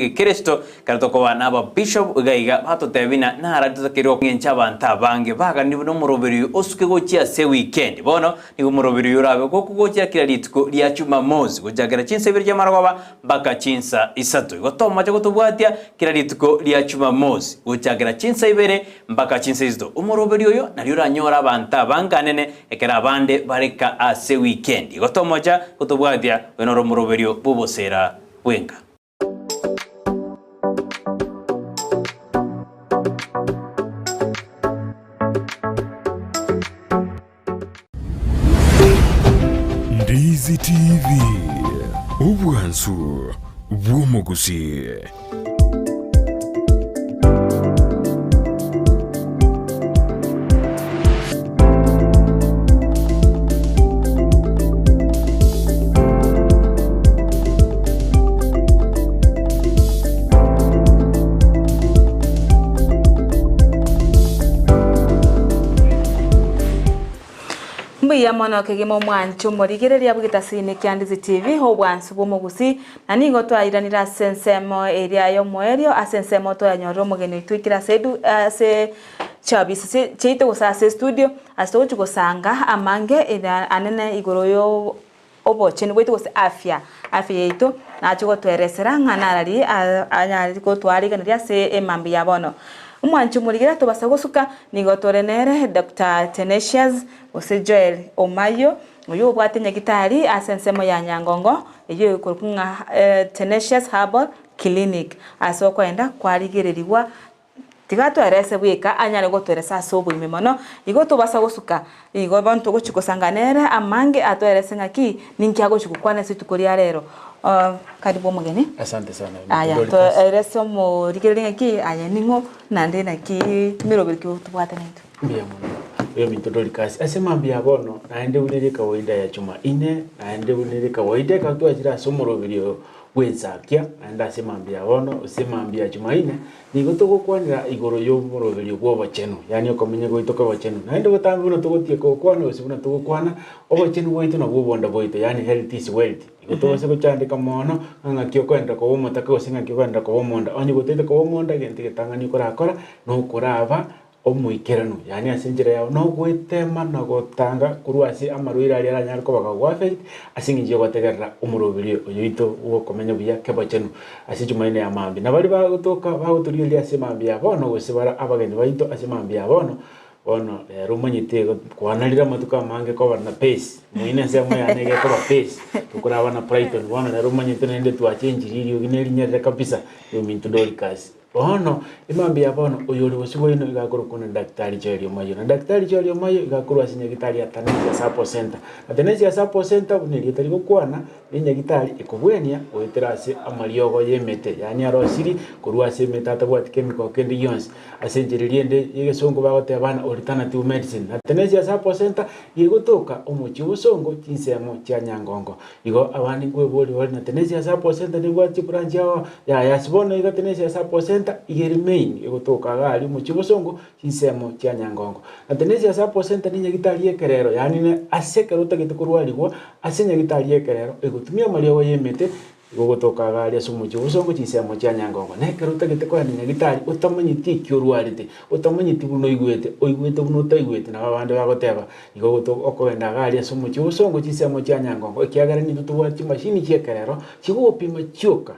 Egekeresito, ekero tokoba naba bishop iga iga batotebia buna nara totakeirwe kong'encha abanto abange baganire buna omoroberi oyo osuke gochia ase ewikendi. Bono nigo omoroberi oyo orabe gokogochia kera rituko ria Jumamosi gochakera chinsa ibere chi'amarogoba mpaka chinsa isato. Igo tomoche gotobwatia kera rituko ria Jumamosi gochakera chinsa ibere mpaka chinsa isato. Omoroberi oyo nario oranyore abanto abange anene ekero abande bareka ase ewikendi. Igo tomocha gotobwatia oyo noro omoroberio bw'obosera bw'enka. Ndizi TV, obwansu bw'omogusii. Mbuya mono kegima omwanchi omorigereria bw'egetasini kia Ndizi TV, obwansu bw'omogusii, na nigo twairanire ase ensemo eria y'omoerio, ase ensemo toyanyorire omogeni oito oikire ase edu ase chiabisi chiaito gose ase estudio, ase togochia gosanga amange ira anene igoro yo obochenu bwaito gose afya, afya yaito, nachie gotoeresera ng'a narari anyare gotwarigeneria ase emambia ya bono. Omwanchi omorigera tobasa gosuka, nigo tore nere Doctor Tenetius gose Joel Omayio, oyio obwate nyagitari ase ensemo ya Nyangongo, eyio ekorokwa ng'a Tenetius Herbal Clinic, ase okoenda kwarigererigwa Tiga atoerese bweka anyare gotoeresa ase oboime mono, igo tobasa gosuka. Igo bono togochia gosanga nere amange atoerese ng'aki ninki agochia gokwana ase rituko ria rero. Karibu omogeni. Asante sana. Aya toerese omorigereria ng'aki aye ning'o naende naki emeroberi ki tobwate naintwe. Mbuya mono oyominto Doricas ase mambia bono naende buna ere ekawaida ya Jumanne naende buna ere ekawaida ekero twachire ase omoroberi oyo bw'ensakia naende ase mambia bono ase mambia ya Jumanne Nigo togokwanera igoro y'omoroberio bw'obochenu, yaani okomenya gwaito kw'obochenu. Naende botambe buna togotieka gokwana gose buna togokwana, obochenu bwaito nabwo obonda bwaito, yaani health is wealth. Igo tobase gochandeka mono ng'a ng'aki okoenderera koba omotaka gose ng'aki okoenderera koba omonda. Onye gotaete koba omonda egento egetang'ani okorakora, nokoraba omoikeranu, yaani ase enchera yao nogwetema na gotanga korwa ase amarwaire aria aranyare koba gagoaffect ase eng'encho y'ogotegerera omoroberi oyo oito bw'okomenya buya kebochenu ase chumaine ya mambia. Na baria bagotoka bagotorigereria ase mambia ya bono gose bare abageni baito ase mambia ya bono, bono rero omanyete kwanarire amatuko amange koba na pace, moino ensemo yane iga ekoba pace, tokoraba na Brighton, bono rero omanyete naende twachenchirie eriogi nerinyerere kabisa, ominto Doricas. Bono, emambia ya bono, oyore bosio bwaino iga akorokwa na Daktari Joel Omayio. Na Daktari Joel Omayio iga akorwa ase nyagitari ya Tanesia Support Center. Na Tanesia Support Center buna erieta rigokwana, ne nyagitari ekobwenia goetera ase amariogo y'emete, yaani arosirie korwa ase emete atabwati chemical kende gionsi. Ase enchera eria ende y'egesongo bagoteba ng'a alternative medicine. Na Tanesia Support Center iga egotoka omochie o Bosongo chinsemo chia Nyangongo. Igo abande nkweboria bare na Tenesia Support Center nebwate chibranch ao, yaya ase bono iga Tenesia Support Center iga ere main egotoka iga aria omochie bosongo chinsemo chia Nyangongo. Na Tenesia Support Center ne nyagitari y'ekerero yaani ne ase ekero otagete korwarigwa ase enyagitari y'ekerero egotumia amariogo y'emete igo ogotoka iga aria ase omochie bosongo chinsemo chia Nyangongo. Na ekero otagete kogenda nyagitari otamanyeti eki orwarete, otamanyeti buna oigwete, oigwete buna otaigwete nabo abande bagoteba Igo okogenda iga aria ase omochie obosongo chinsemo chia Nyangongo, ekiagera nintwe tobwate chimashini chi'ekerero chigopima chioka,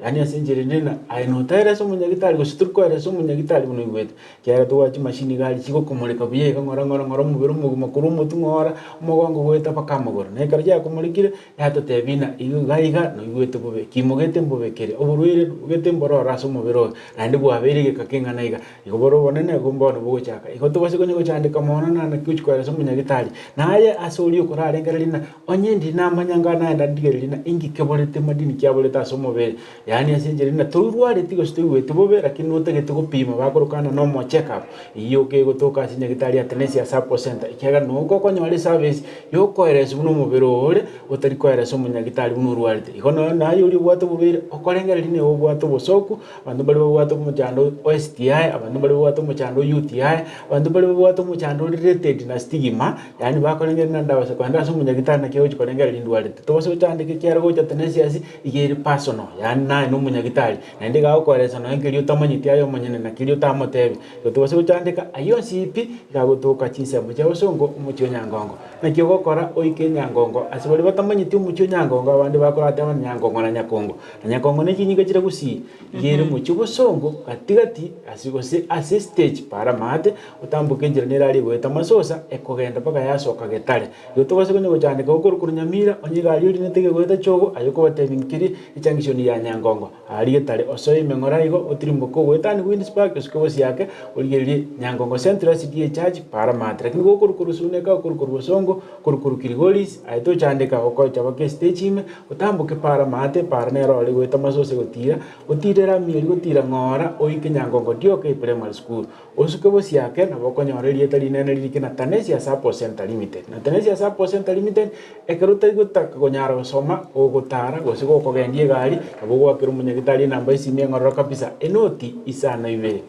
yaani ase enchera ende ng'a aye notaerese omonyagitari gose tori koeresa omonyagitari buna oigwete, ekiagera tobwate chimashini iga aria chigokomoreka buya iga ng'ora ng'ora ng'ora omobere omogima korwa omotwe ng'ora, omogongo goeta mpaka amagoro. Na ekero giakomorekire, yatotebia ng'a iga iga noigwete bobe, kimogete mbobe kere, oborwaire bogete mbororo ase omobere oyo, naende bwabeire egeka keng'ana iga. Igo bore obonene igo mbono bogochaka. Igo tobase konya gochandeka mono na naki gochia koeresa omonyagitari. Naye ase oria okorarengereria ng'a onye ndiri namanya ng'a naenda ndigererie ng'a inki keborete madini ki aborete ase omobere. Yaani ase enchera ng'a torwareti gose toigweti bobe lakini notagete gopima bakorokana na omo check up. Eyio kegotoka ase nyagitari ya Tenesia Sacco Center ekiagera noko okonyora eservice yokoeresa buna omobere oo ore otari koeresa omonyagitari buna orwarete. Igo nonya naye oria obwate oborwaire okorengereria nigo obwate obosoku. Abanto mbaria babwate omochando o STI, abanto mbaria babwate omochando o UTI, abanto mbaria babwate omochando o related na stigma, yaani bakorengereria naende abase kogenda ase omonyagitari naki agochi korengereria ndwarete. Tobase gochandeka ekiagera gocha Tenacious iga ere personal, yaani naye. naye nomonyagitari, naende iga agokoeresa nonya nkeria otamanyeti aye omonyene na keria otamotebia. Igo tobase gochandeka ayio onsi pi, iga agotoka chinsemo chia bosongo omochie o Nyangongo. Naki ogokora oike Nyangongo ase baria batamanyeti omochie o Nyangongo abande bakorateba ng'a Nyangongo na Nyakongo. Na Nyakongo ne chinyika chire gusii, iga ere omochie o bosongo gati gati ase gose ase estage para maate otamboke enchera nere aria egoeta masosa ekogenda mpaka yasoka Getare. Igo tobase konya gochandeka gokorwa korwa Nyamira onye egari orinete gegoeta Chogo aye okobatebia nkeri ejunction ya Nyangongo. Aria Getare osoe ime ng'ora igo otirimboke ogoetania Queens Park osuke bosiake origererie Nyangongo Central SDA Church para maate. Lakini gokorwa korwa Suneka okorwa korwa Bosongo okorwa korwa Kilgoris aye tochandeka gokocha mpaka estage ime otamboke para maate para nero ore goeta Masosa gotira otire Ramieri gotira ng'ora oike Nyangongo Dioka Primary School. Osuke bosiake nabo okonyora erieta rinene ririke na Tanesia Support Centre Limited. Na Tanesia Support Centre Limited, ekero otari gotaka konyara gosoma, gogotara, gose gokogendia egari, nabo ogoakera omonyagitari enamba esimi eng'ororo kabisa, enoti isano ibere,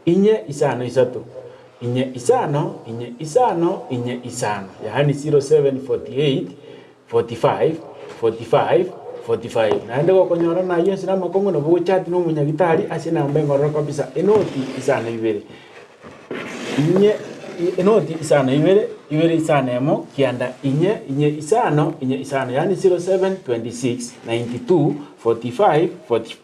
inye isano isato, inye isano, inye isano, inye isano, yaani 0748 45, 45, 45. Naende gokonyora nayio ense namakong'u nabo ogochati na omonyagitari ase enamba eng'ororo kabisa enoti isano ibere inye enoti isano ibere ibere isano emo kianda inye inye isano inye isano yaani 07 26 92 45 45.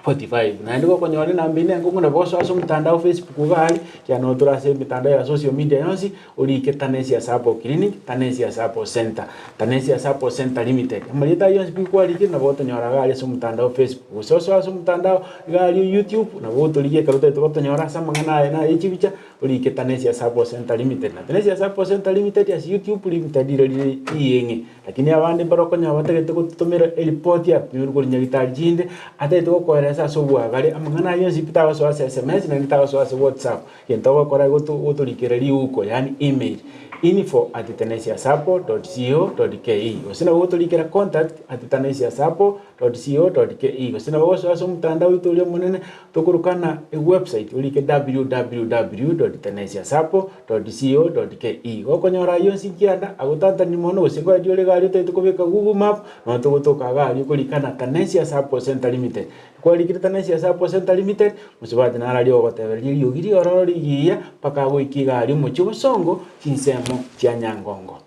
45. Naende gokonyora enamba eye nenkong'u nabo osoe ase omotandao Facebook iga aria, ekiagera nabo tore ase emetandao ya social media yonsi, orike Tanesia Sacco Clinic, Tanesia Sacco Centre, Tanesia Sacco Centre Limited. Amarieta ayio yonsi pi kwarikire nabo otonyora iga aria ase omotandao Facebook. Gose osoe ase omotandao iga aria YouTube, nabo otorigie ekero otagete gotonyora ase amang'ana aya na aye chibicha, orike Tanesia Sacco Centre Limited. Na Tanesia Sacco Centre Limited ase YouTube limited riria rire rieng'e. Lakini abande mbare okonyora batagete gototomera eripoti yapimirwe korwa nyagitari chinde, atagete gokoeresa ase obwagare, amang'ana ayio onsi pi tagosoa ase sms naende tagosoa ase whatsapp. Egento ogokora igo gotorikera riuko yaani email, info at tenesiasacco dot co dot ke gose nabo ogotorikera contact at tenesiasacco dot co dot ke gose nabo ogosoa ase omotandao oito oria omonene tokorokana ewebsite orike www dot tenesiasacco dot co dot ke. Gokonyora ayio onsi nkianda, agotantanie mono gose nkoetie ore egari otagete kobeka Google map, nonya togotoka iga aria okorika na Tanesia Sacco Centre Limited. Kwarikire Tanesia Sacco Centre Limited, mosubati naro aria ogogotebereria eriogi riororo rigiya mpaka agoikie egari omochie obosongo chinsemo chia Nyangongo.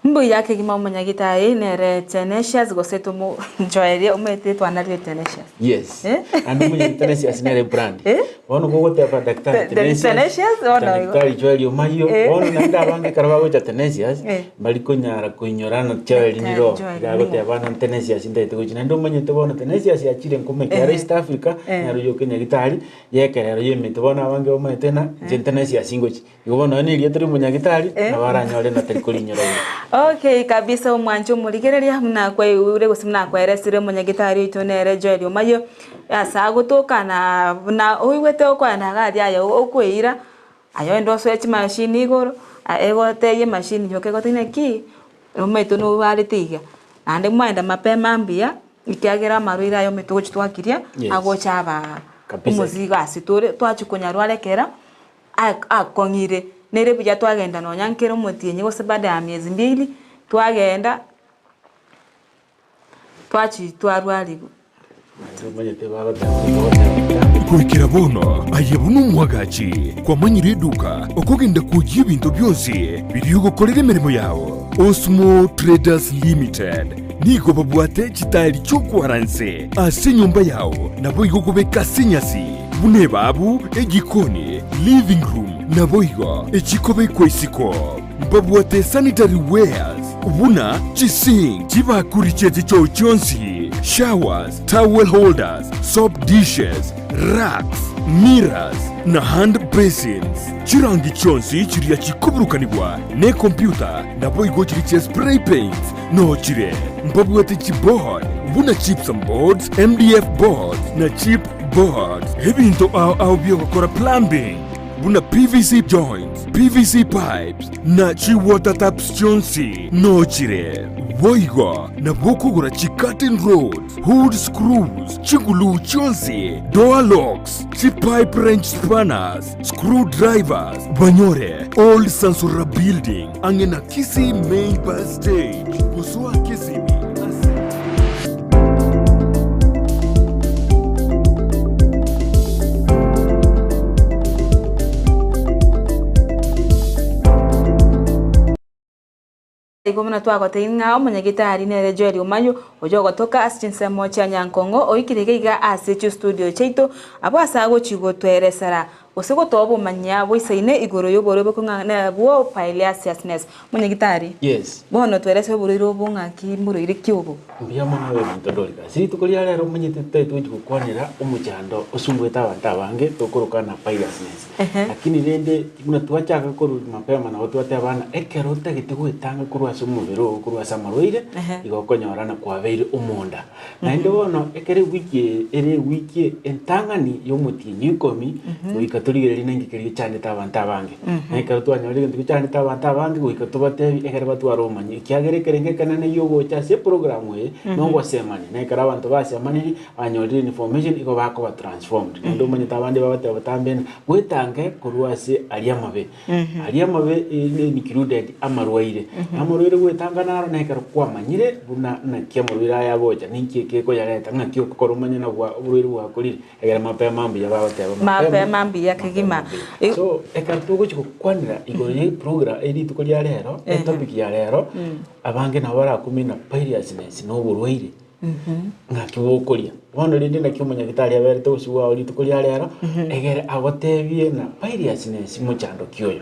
Mbuya kegima omonyagitari nere Tenacious gose tomonchoerie omanyete twanarire Tenacious. Yes. Eh? Naende omonyene Tenacious nere brand. Eh? Bono gogoteba daktari Te- Tenacious, bono igo. Daktari Joel Omayio, Eh. bono naende abange ekero bagocha Tenacious, Eh. mbari konyara koinyora ng'a Joel Daktari niro. Joel Iga agoteba ng'a Tenacious ntagete gochia. Naende omanyete bono Tenacious yachire nkoma ekiagera Eh. East Africa, Eh. nero yoka enyagitari, yekerero ya emete. Bono abange bamaete ng'a inche Tenacious ngochia. Igo bono nonya nerieta ri'omonyagitari, nabo aranyore na tari korinyora buya. Okay kabisa omwanche omorigereria buna kwaigure gose buna kwaeresire omonyagitari oito nere Joel Omayio ase agotoka na buna oigwete okwana iga aria aye okweira aye ogende osoe chimashini igoro egotebia emashini yoka egotebia naki omanyete norwarete iga naende mwaenda mapema mbuya ekiagera amarwaire aya omanyete ogochi twakiria Yes. agocha aba Kabisa. omozigo ase tore twachia konyarwara ekero akong'ire, nere buya twagenda nonya nkere omotienyi gose baada ya miezi mbili, twagenda twachia twarwarigwa. Goikera bono aye buna omwagachi kwamanyire eduka okogenda kwoyia ebinto bionsi biria ogokorera emeremo yao. Osmo Traders Limited nigo babwate chitairi chi'okwara nse ase enyomba yao naboigo kobeka ase enyasi. Buna ebaabu, ejikoni, living room, naboigo echikobekwa isiko. Mbabwate sanitary wares buna chisink, chibakuri chie chichoo chionsi, showers, towel holders, soap dishes, racks, mirrors, na hand basins. Chirangi chionsi chiria chikoburukanigwa nekompyuta naboigo chiria chia spray paints nochire. Mbabwate chiboard buna gypsum boards, MDF boards, na chip Boards, ebinto ao ao bi'ogokora plumbing, buna PVC joints, PVC pipes, na chi-water taps chionsi nochire. Boigo nabo okogora chi-curtain rods, hood screws, chiguluu chionsi, door locks, chi-pipe wrench spanners, screw drivers, banyore Old Sansora Building ang'e na Kisii Main Bus Stage. Gosoa Kisii ase. igo buna twagotebia ng'a omonyagitari nere Joel Omanyo oyo ogotoka ase chinsemo chia Nyankong'o oikire iga iga ase chistudio chiaito abwo ase agochi gotweresera gose gotoa obomanyia boisaine igoro y'oborwaire bokong'ana bwo Piliaciousness. Omonyagitari, Yes. bono twerese oborwaire obo ng'aki mborwaire ki obo? Mbuya mono abe ebinto Dorcas. Rituko ria rero omanyete totari togochi gokwanera omochando osumbuete abanto abange tokoroka na piousness. Lakini rende buna twachaka korwa mapema nabo twateba ng'a ekero otagete goetanga korwa ase omobere oo korwa ase amarwaire, igo okonyora na kwabeire omonda. Naende bono ekero ewiki eye ere ewiki entang'ani y'omotienyi ikomi, goika torigererie ninki keria gechandete abanto abange. Na ekero twanyorire egento gechandete abanto abange goika tobatebie ekere batware obomanyi, ekiagera ekerengo ekenene giogocha ase eprogram eye nogosemania. Na ekero abanto basemaniri, banyorire information igo bakoba transformed. Naende omanyete abande babateba botambe ng'a bwetange korwa ase aria amabe. Aria amabe included amarwaire. Amarwaire gwetanga naro na ekero kwamanyire buna naki amarwaire aya agocha, ninki eke ekoyareta, ng'aki okokora omanye na bwa oborwaire bwakorire, egere mapema mbuya bagoteba Mapema mbuya kegima. mapema mbuya. So ekero togochi gokwanera igoro ya eprogra erituko ria rero, etopic ya rero, abange nabo barakumie na periousness na oborwaire. Ng'aki bokoria. Bono rende naki omonyagitari aberete bosio bwao rituko ria rero, egere agotebie ng'a pyrrhus mochando ki oyo.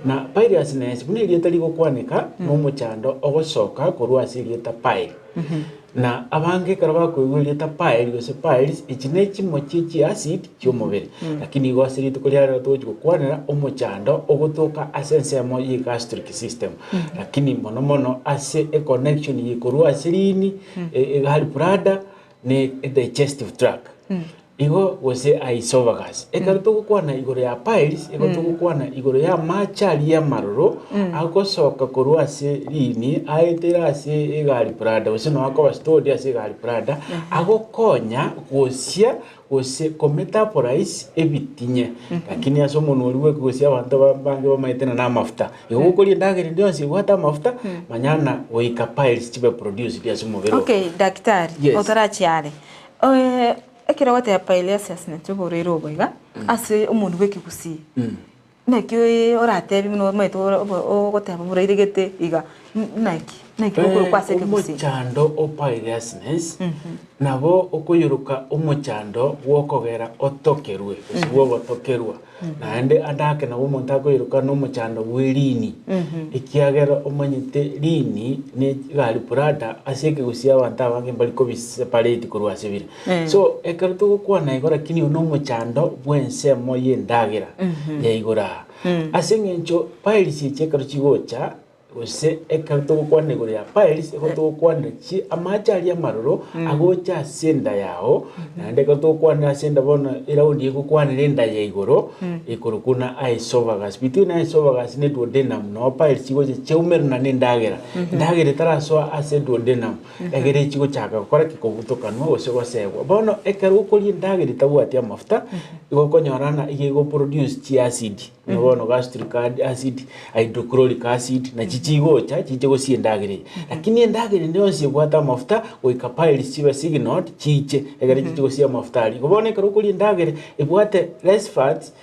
Na pyrrhus buna erieta rigokwaneka, na omochando ogosoka korwa ase erieta pyle. Na abange ekero bakoigwa erieta pyle gose piles, echi ne chimo chie chiacid chi'omobere. Lakini igo ase rituko ria rero togochi gokwanera omochando ogotoka ase ensemo ye gastric system. Lakini mono mono ase econnection ye korwa ase riini, gallbladder ne digestive tract. Igo gose aesophagus. Ekero togokwana igoro ya piles, igo togokwana igoro ya amache aria amaroro agosoka korwa ase riini aetera ase egallbladder gose nabo akoba stored ase egallbladder agokonya gosia gose kometabolize ebitinye, lakini ase omonwa oria bweka gose abanto abange bamaete ng'a namafuta. Igo gokoria endagera ende yonsi ebwate amafuta, manya ng'a goika piles chibe produced ase omobere oo. Okay, daktari, Yes. otarachia are, ekero ogoteba piliasis nachi oborwaire obo iga, ase omonwa bwa ekegusii, Naki oratebie buna omanyete ogoteba oboraire gete iga, naki? Naki bokorokwa ase ekegusii? Omochando o piousness nabo okoyoroka omochando bw'okogera otokerwe gose bw'ogotokerwa. Naende ande ake nabo omonto akoyoroka na omochando bw'erini, ekiagera omanyete rini ne gallbladder ase ekegusii abanto abange mbari kobi separate korwa ase bire. So ekero togokwana igo lakini oyo nomochando bw'ensemo y'endagera ya igoro aa. Ase eng'encho piles echi ekero chigocha gose ekero togokwana igoro ya piles igo togokwanera chi amache aria amaroro agocha ase enda yao naende ekero togokwanera ase enda bono eraundi egokwanera enda ya igoro ekorokwa buna aesophagus. Between aesophagus na eduodenum noo piles chigocha chiaumerana na endagera. Endagera etarasoa ase eduodenum Egere echi gochaka gokora ki? Kobutokanwa gose gosegwa. Bono ekero okoria endagera etabwati amafuta, igo okonyora ng'a iga egoproduce chiacid, buna bono gastric acid, hydrochloric acid, nachi chigocha chiche gosia endagera eye. Lakini endagera ende yonsi ebwate amafuta, goika piles chibe signaled chiche, egere chiche gosia amafuta aria. Igo bono ekero okoria endagera ebwate less fats,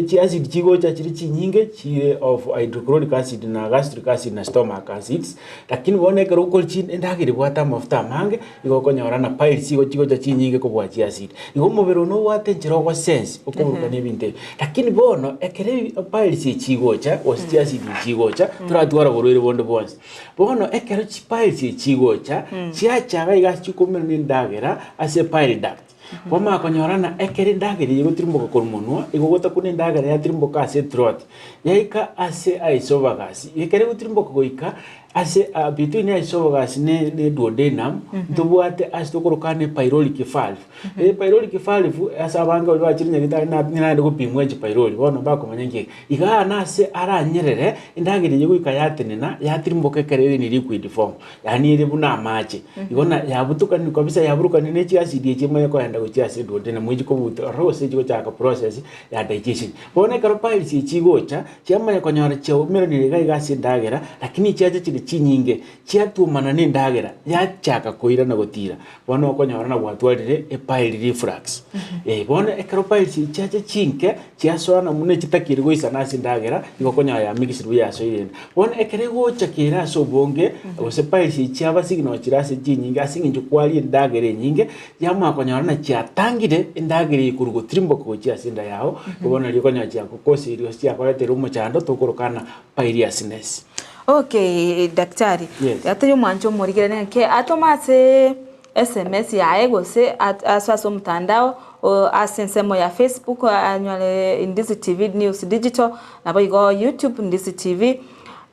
chiacid chigocha chire chinyinge, chire of hydrochloric acid na gastric acid na stomach acids, Lakini bono ekero okoria chi endagera ebwate amafuta amange, igo okonyora na piles igo chigocha chinyinge kobua chiasidi. Igo omobere one obwate enchera ogosense okoburukania ebinto ebi. Lakini bono ekero ebi piles echi chigocha gose chiasidi echi chigocha, toratwara oborwaire bonde bwonsi. Bono ekero chipiles echi chigocha, chiacha iga iga ase chikoumera na endagera ase pile duct. Kwamanya konyora ng'a ekero endagera eye egotirimboka korwa monwa, igo gotakuna endagera yatirimboka ase ethroat, yaika ase aesophagus. Ekero egotirimboka goika ase between aesophagus ne ne duodenum, ntobwate ase tokoroka ng'a pyloric valve. Epyloric valve ase abange baria bachire nyagetari na naende gopimwa echipylori, bono mbakomanya nki eke. Igaa nase aranyerere endagera eye goika yatenena, yatirimboka ekero ere in liquid form. Yaani ere buna amache. Igo na yabutokanire kabisa yaburukanire ne chiacid echi emanye koenda gochia ase duodenum echi kobuta ororo gose echi gochaka process ya digestion. Bono ekero piles echi chigocha, chiamanya konyora chiaumeranire iga iga ase endagera, lakini chiacha chire. chinyinge chiatuomana na endagera yachaka koirana gotira, bono okonyora na gwatwarire epile reflux. Eh, bono ekero piles echi chiacha chinke chiasoana buna echitakiri goisana ase endagera, igo okonyora yamixire buya yasoire enda. Bono ekero egocha kere ase obonge, gose piles echi chiaba signal chire ase chinyinge ase eng'encho kwaria endagera enyinge, yamanya konyora ng'a chiatangire endagera eye korwa gotirimboka gochia ase enda yago, bono nario okonyora chiagokoseiri gose chiakoretera omochando tokorokana biliousness. Okay daktari, Yes. atari omwancho omorigereri ng'ake atome ase SMS yaye gose at- ase ase omotandao o ase ensemo ya Facebook anyore Ndizi TV News Digital, naboigo YouTube Ndizi TV,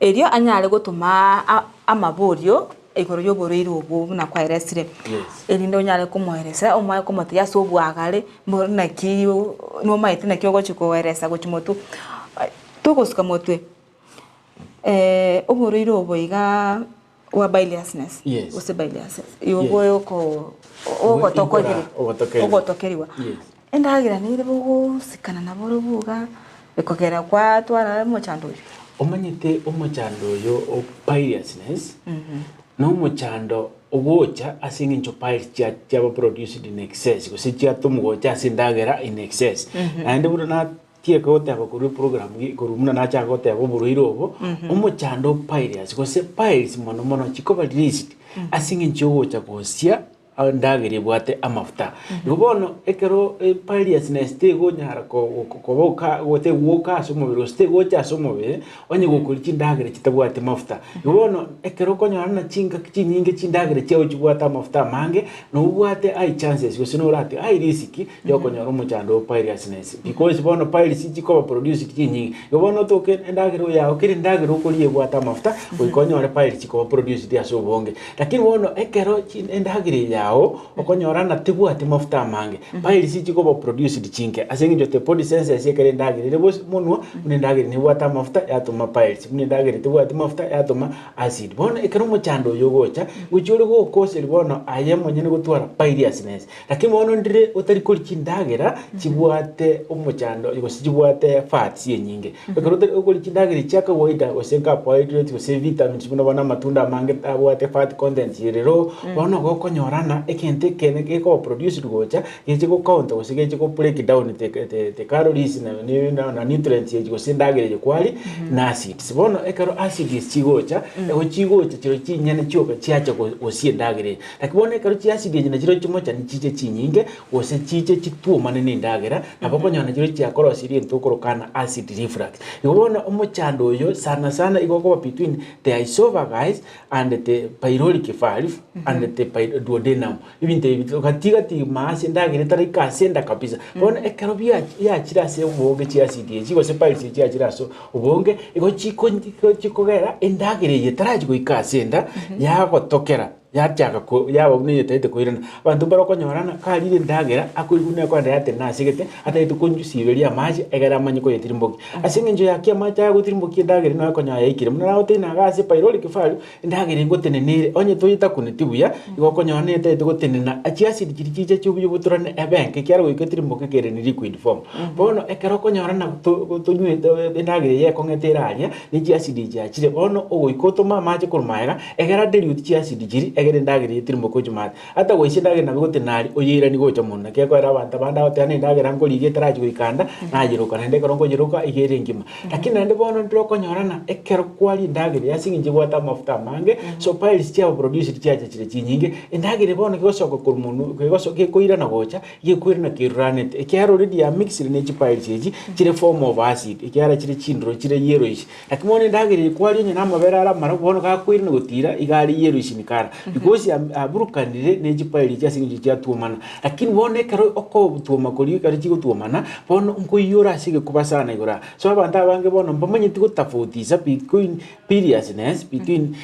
erio anyare gotoma a- amaborio igoro ya oborwaire obwo buna kwaeresire. Yes. Erinde onyare komoeresa omanye komotebia ase obwagare mbo naki nomaete naki ogochi koeresa gochia motwe. Togosuka motwe. Oborwaire obo igaa bwa biliousness Yes. gose biliasis igo bwo ogotokorire Ogotokerigwa. ogotokerigwa. Yes. Endagera nere bogosikana naborobwo iga ekogera kwatwara omochando oyo. Omanyete omochando oyo o biliousness, na omochando ogocha ase eng'encho piles chia chiaba produced in excess gose chiatomwa gocha ase endagera in excess. Naende buna na Tieka goteba korwa eprogram korwa buna nachaka goteba oborwaire obo, omochando o piles gose piles mono mono chikoba released ase eng'encho yogocha gosia endagera ebwate amafuta. Igo bono ekero piles nest tegonyara koboka tegwoka ase omobere gose tegocha ase omobere onye gokoria chindagera chitabwati mafuta. Igo bono ekero okonyora ng'a chingaki chinyinge chindagera chiago chibwate amafuta amange, nobwate high chances gose norate high risk yokonyora omochando o piliousness because bono piles chikoba produced chinyinge. Igo bono otoke endagera oyo yago kera endagera okoria ebwate amafuta goika onyore piles chikoba produced ase obonge. Lakini bono ekero chi endagera eye yago okonyora ng'a tebwati mafuta amange, piles chikoba produced chinke ase eng'encho the body senses ekero endagera ere bos monwa buna endagera nebwate amafuta yatoma piles, buna endagera etebwati mafuta yatoma acid. Bono ekero omochando oyo ogocha, gochia ore gokoseria bono aye omonyene gotwara piliousness. Lakini bono ndire otari koria chindagera chibwate omochando gose chibwate fats enyinge. Ekero otari okoria chindagera chia kawaida gose carbohydrates gose vitamins buna bono amatunda amange abwate fat content ere low, bono nigo okonyora ng'a egento ekene gekoba produced gocha, geche go counter gose geche go break down the the calories na na nutrients echi gose endagera eye kwaria na acids. Bono ekero acids chigocha, ego chigocha chirochio chinyene chioka chiacha gosia endagera eye. Naki bono ekero chiasidi echi nachireo chimochani chiche chinyinge, gose chiche chituomane nendagera, nabo okonyora nachireo chiakorosirie egento okorokana acid reflux. Igo bono omochando oyo sana sana igo okoba between the esophagus and the pyloric valve and the duodenum. Ebinto ebi gati gati ime ase endagera etaraika ase enda kabisa. Bono ekero bia biachire ase obonge chiasidi echi gose piles echi chiachire ase obonge, igo chiko chikogera endagera eye etarachi goika ase enda, yagotokera. Yachaka ko yaba buna eyetaete koirana. Abanto mbare okonyora ng'a karire endagera, akoigwa buna ekorenda yatenena ase egete, ataete konyusiberia amache egere amanye koyetirimbokia. Ase eng'encho yaki amache aya gotirimbokia endagera nonya okonyora yaikire. Buna nagotebi iga ase pyloric valve, endagera engotenena ere, onye toyetakuneti buya, igo okonyora netaete gotenena, chiacid chiria chicha chioboyobotorane ebe enke ekiagera goika etirimboke kere in liquid form. Bono ekero okonyora ng'a to tonywete endagera eye ekong'ete ere aria, ne chiacid echi chiachire, bono ogoika otome amache korwa magega, Egera dilute chiacid chiria, egere endagera eye tirimo gochia maate. Ata goisia endagera nabo egotenena aria, oyeiranie gocha mono. Naki ekoera abanto abande agoteba na endagera nkorigia etarachi goika anda, nayeroka naende ekero nkoyeroka iga ere engima. Lakini naende bono ndire okonyora ng'a ekero kwaria endagera eye ase eng'encho ebwate amafuta amange, so piles chiabo produced chiacha chire chinyinge, endagera eye bono kegosoka korwa monwe kegoso gekoirana gocha, gekoirana keruranete, ekiagera already yamixire ne chipiles echi, chire form of acid, ekiagera chire chindoro chire yellowish. Naki bono endagera eye kwaria onye namabere are amarabu bono gakoirana gotiira iga are yellowish in colour because aburukanire ne chipairi echi ase eng'encho chiatuomana. Lakini bono ekero okotuoma koria ekero chigotuomana, bono nkoiyora ase egekuba sana igoro aa. So abanto abange bono mbamanyeti gotofautisa between seriousness between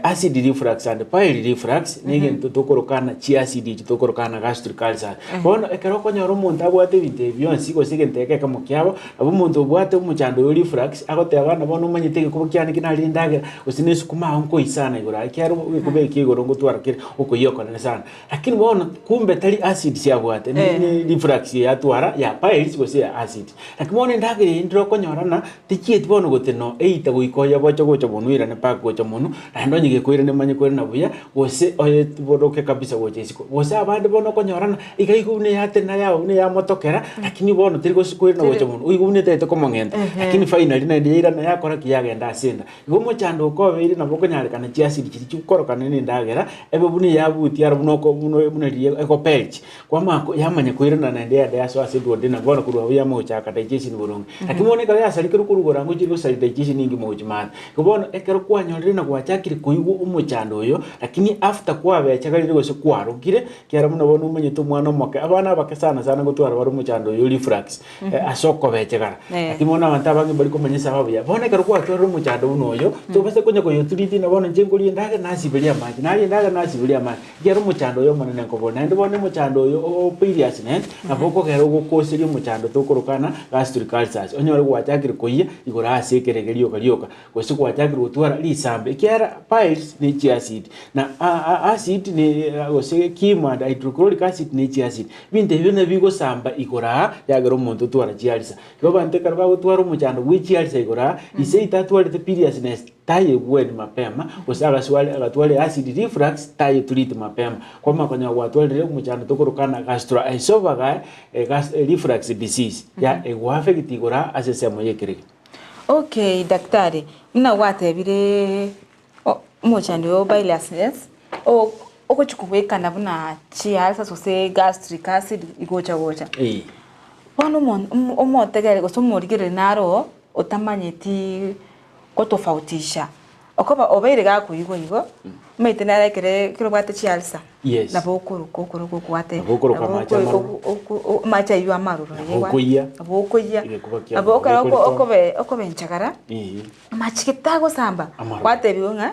acid reflux and bile reflux na egento tokorokana chiacid echi tokorokana gastric ulcers. Bono ekero okonyora omonto abwate ebinto ebi bionsi gose egento eke ekemo kiabo, Nabo omonto obwate omochando oyo reflux, agoteba ng'a bono omanyete egekuba kiane ki narire endagera, gose na esukuma ao nkoisana igoro aa, ekiagera egekuba eke igoro ngo. gotwara kere okoyia okonene sana. Lakini bono kumbe tari acid chiabwate, ne Eh. ne reflux yatwara ya piles gose ya acid. Lakini bono endagera eye ndire okonyora ng'a tichieti bono gote no eita goika oye boche gocha monwe oirane mpaka gocha monwe, naende onye gekoirana emanye koirana buya, gose oye boroke kabisa gocha isiko. Gose abande bono okonyora ng'a iga igo buna eyatenena yao buna eyamotokera, lakini bono teri gosi koirana gocha Teri. monwe, oigwe buna etagete komong'enta, lakini finally naende yairana yakora ki? Yagenda ase enda. Igo omochando okobeire nabo okonyarekana chiasidi chiria chikorokana na endagera, ebe buna eyabutia aro buna oko buna buna riria egopelch, kwamanya ko yamanya koirana naende yagenda yasoa ase duodenum bono korwa abwo yamanya gochaka digestion boronge. Lakini bono ekero yasarekire korwa igoro ango chiri gosaria digestion engima gochia maate. Igo bono ekero kwanyorire na gwachakire koigwa omochando oyo, lakini after kwabechagarire gose kwarokire, ekiagera buna bono omanyete omwana omoke, abana abake sana sana ngotwara bare omochando oyo o reflux. ase okobechegana. Eh. Lakini bono abanto abange mbari komanya esababu yaye. Bono ekero gwatwarire omochando buna oyo, tobasa konya koyoturiti ng'a bono inche nkoria endagera nasiberia amache, naria endagera nasiberia amache, ekiagera omochando oyo omonene nkobori. Naende bono omochando oyo o periousness, nabo okogera ogokoseria omochando tokorokana gastric ulcers, onyore gwachakire koyia igoro ase ekerege rioka rioka, gose gwachakire gotwara risambe, ekiagera piles ne chiacid, na acid ne gose chemo and hydrochloric acid ne chiacid. Ebinto ebio nabio bigosamba igoro aa, yagera omonto otwara chiarisa. Igo abanto ekero bagotwara omochando bwe chiarisa igoro aa, ise itatwarete periousness tayegweni mapema, gose agasware agatware acid reflux tayeturiti mapema. Kwamanya konya gwatwarire omochando tokorokana gastroesophageal gas reflux disease ya egoaffect igoro aa ase ensemo ya ekeregi. Okay daktari, buna gwatebire omochando oyo o biliousness, ogochia kobwekana buna chiulcers gose gastric acid igocha gocha. Bono omotegere gose omorigereria naro oo otamanyeti gotofautisha, okoba obeire gakoigwa igo, omanyete nere ekere ekero obwate chiulcer. Yes. Nabo okoroka okoroka okwate Nabo okoroka nabo amache oko- amaroro. oko- oko- amache aywo amaroro Nabo yegwa okoiyia. nabo okoiyia Egekuba kia nabo ekero oko- ekoritoa. okobe okobe enchagara Eeh. amache gete agosamba Amaroro. gwatebiwa ng'a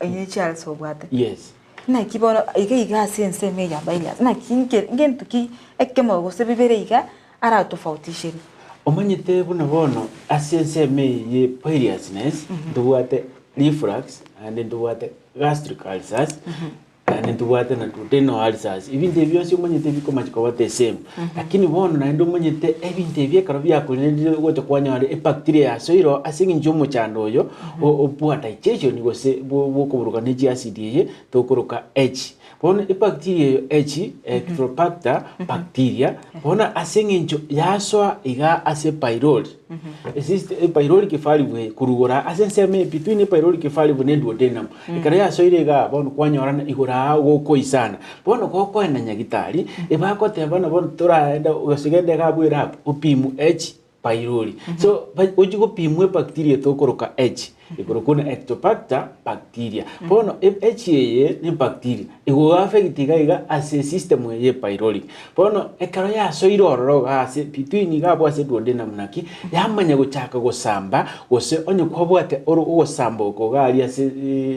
eye ne chialsa obwate. Yes. Naki bono iga iga ase ensemo eye ya virus naki nke ngento ki ekemo gose bibere iga aratofautisherie. Omanyete buna bono ase ensemo eye ye periousness ntobwate reflux naende ntobwate gastric ulcers Naende ntobwate na duodenal ulcers, ebinto ebi bionsi omanyete bikomachi koba the same. Lakini bono naende omanyete ebinto ebi ekero biakorenire ogocha kwanyora ebacteria yasoire oo ase eng'encho ya omochando oyo o poor digestion gose bwo bwokoburuka ne chiacid eye tokoroka H. Bono ebacteria eyo H, Helicobacter bacteria, bono ase eng'encho yasoa igaa ase pylori. Esist epyloric valve eye korwa igoro aa ase ensemo eye between epyloric valve na eduodenum, ekero yasoire igaa bono kwanyorana igoro aa gokoisana. Bono gokoenda nyagitari, ebagoteba buna bono toraenda gose genda iga abwo elab opimwe H pylori. So ba ochie gopimwa ebacteria tokoroka H, ekorokwa buna ectobacter bacteria. Bono e H eye ne ebacteria, egoaffect iga iga ase esystem eye ya epyloric. Bono ekero yasoire ororo iga ase between iga abwo ase duodenum naki, yamanya gochaka gosamba, gose onye kwabwate oro ogosamba oko iga aria ase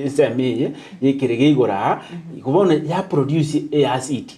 ensemo eye ya ekerega igoro aa, igo bono ya produce eacid.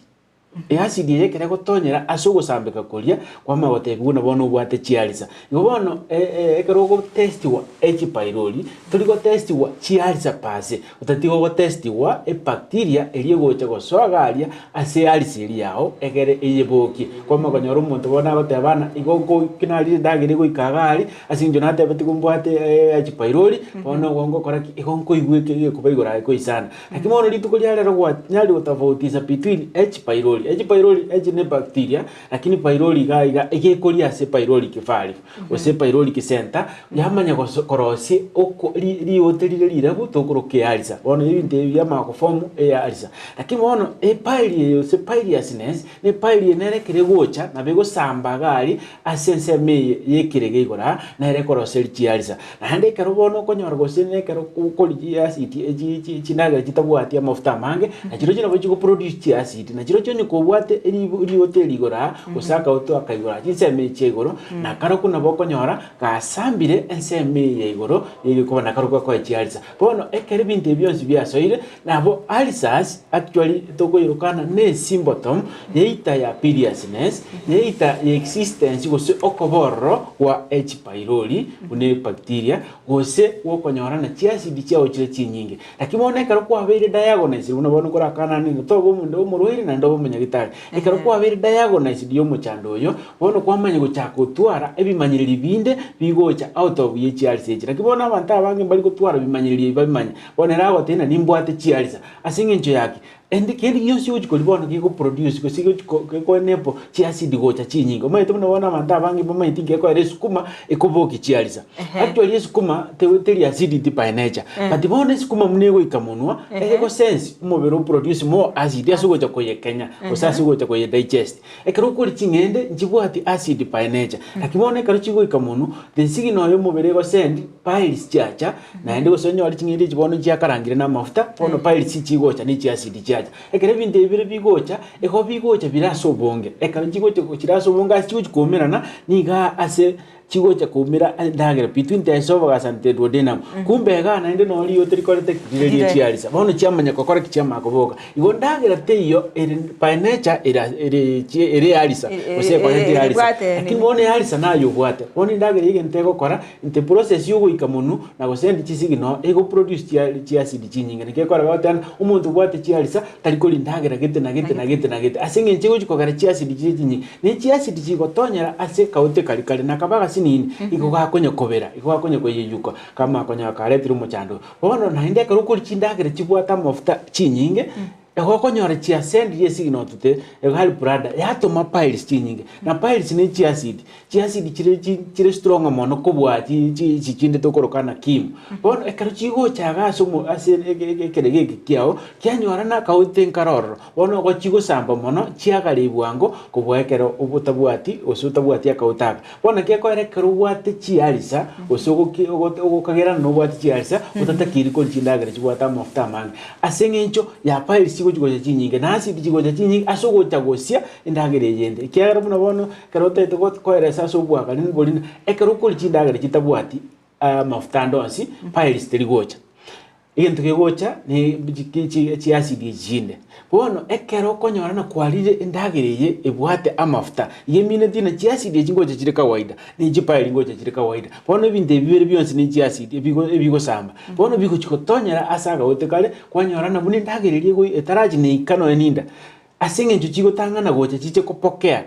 Eacid eye ekero egotonyera ase ogosambeka koria, kwamanya gotebiwa buna bono obwate chiarisa. Igo bono ekero ogotestigwa H pylori, tori gotestigwa chiarisa per se, otatiga ogotestigwa ebacteria eria egocha gosoa iga aria ase earisa eria yao egere eyebokie. Kwamanya konyora omonto bono agoteba ng'a igo nko narire endagera egoika iga aria, ase eng'encho natebete igo mbwate H pylori, bono igo ngokora ki, igo nkoigwa eke egekuba igoro aye koisana. Lakini bono rituko ria rero gwanyarire gotofautisha between H pylori, H pylori, H ne bacteria, Lakini pylori iga iga egekoria ase pyloric valve gose pyloric center yamanya goso korosia oko ri riote rire rirabu tokoroka earisa. Bono ebinto ebi biamanya goform earisa. Lakini bono epile eye gose pileousness na epile eye nere ekero egocha nabo egosamba iga aria ase ensemo eye ya ekerega igoro aa nere ekoroseria chiarisa. Naende ekero bono okonyora gose na ekero okoria chiacid echi chi chindagera chitabwati amafuta amange, na chirochio nabo chigoproduce chiacid, na chirochio onye. kobwate eribu rigote eri igoro aa, gose akagoto aka igoro aa, chinsemo echi chia igoro, na karokwo nabo okonyora gasambire ensemo eye ya igoro yegekoba na karokwo gakoe chiarisa. Bono ekero ebinto ebi bionsi biasoire, nabo ulcers actually tokoyerokana ne symptom yeita ya biliousness, yeita ya existence gose okoba ororo gwa H pylori buna ebacteria, gose gwokonyorana chiacid chiao chire chinyinge. Lakini bono ekero kwabeire diagnosed buna bono nkorakana ning'o tobe omonto omorwaire naende obe omonyagitari. Ekero kwabeire diagnosed ya omochando oyo, bono kwamanya gochaka gotwara ebimanyereri binde bigocha out of ye chiarisa echi. Naki bono abanto abange mbari gotwara bimanyereri ebi babimanye. Bono ere agoteba ng'a nimbwate chiarisa ase eng'encho ya ki? Ende kende gionsi ogochi koria bono gegoproduce gose gegochi ko geko enable chiacid gocha chinyinge. Omanyete buna bono abanto abange mbamanyeti nki gekoera esukuma ekobokia chiarisa. Actually esukuma te teri acidity by nature, but bono esukuma buna egoika monwa, ego sense omobere oproduce more acid ase ogocha koyekenya gose ase ogocha koyedigest. Ekero okoria ching'ende nchibwati acid by nature, lakini bono ekero chigoika monwa, the signal ya omobere egosend piles chiacha, naende gose onyore ching'ende echi bono chiakarangire na amafuta, bono piles chigocha ne chiacid chiacha. Ekero ebinto ebi bire bigocha, igo bigocha bire ase obonge, ekero chigocha chire ase obonge ase chigochi koumerana, niga ase chigocha koumera endagera between the esophagus and the duodenum. Kumbe igaa naende noo riyote rikorete ki? Rire rie chiarisa. Bono chiamanya gokora ki? Chiamanya koboka. Igo ndagera teiyo ere by nature ere ere chie ere earisa gose ekorete earisa. Lakini bono earisa naye obwate. Bono endagera eye egento egokora, inte process ya ogoika monwe na gosend chisignal egoproduce chia chiacid chinyinge. Naki ekora bagoteba ng'a omonto obwate chiarisa tari koria endagera gete na gete na gete na gete ase eng'encho egochi kogera chiacid chiria chinyinge. Ne chiacid chigotonyera ase ekaote karia kare na akaba agasinini, igo gakonya kobera, igo gakonya koyeyuka, kama konya karetire omochando oyo. Bono naende ekero okoria chindagera chibwate amafuta chinyinge, igo okonyora chiasendirie esignal to the gall bladder, yatoma piles chinyinge. Na piles ne chiacid, chiacid chire chi chire strong mono kobua chi chi echi chinde tokoroka na kim. Bono ekero chigocha iga ase omo ase eke eke ekerega eke kiago, kianyora na akaote nkare ororo. Bono ogochia gosamba mono chiagare bwango kobua ekero obotabwati gose otabwati akaote aka. Bono naki ekoera ekero obwate chiarisa gose ogoki ogote ogokagerana nobwate chiarisa otatakeiri koria chindagera chibwate amafuta amange. Ase eng'encho ya piles chigochi gocha chinyinge na acid chigocha chinyinge ase ogocha gosia endagera eyende. Ekiagera buna bono ekero otagete go koeresa ase obwagani bori na ekero okoria chindagera chitabwati amafuta ande onsi piles teri gocha. Egento kegocha ne chiacid echi chinde. Bono ekero okonyora na kwarire endagera eye ebwate amafuta, iga emineti ng'a chiacid echi ngocha chire kawaida, ne chipile ngocha chire kawaida. Bono ebinto ebi bibere bionsi ne chiacid ebigo ebigosamba. Bono bigochi gotonyera ase agaote kare, kwanyora na buna endagera eria egoi etarachi neika nonya ninda. Ase eng'encho chigotang'ana gocha chiche kopokea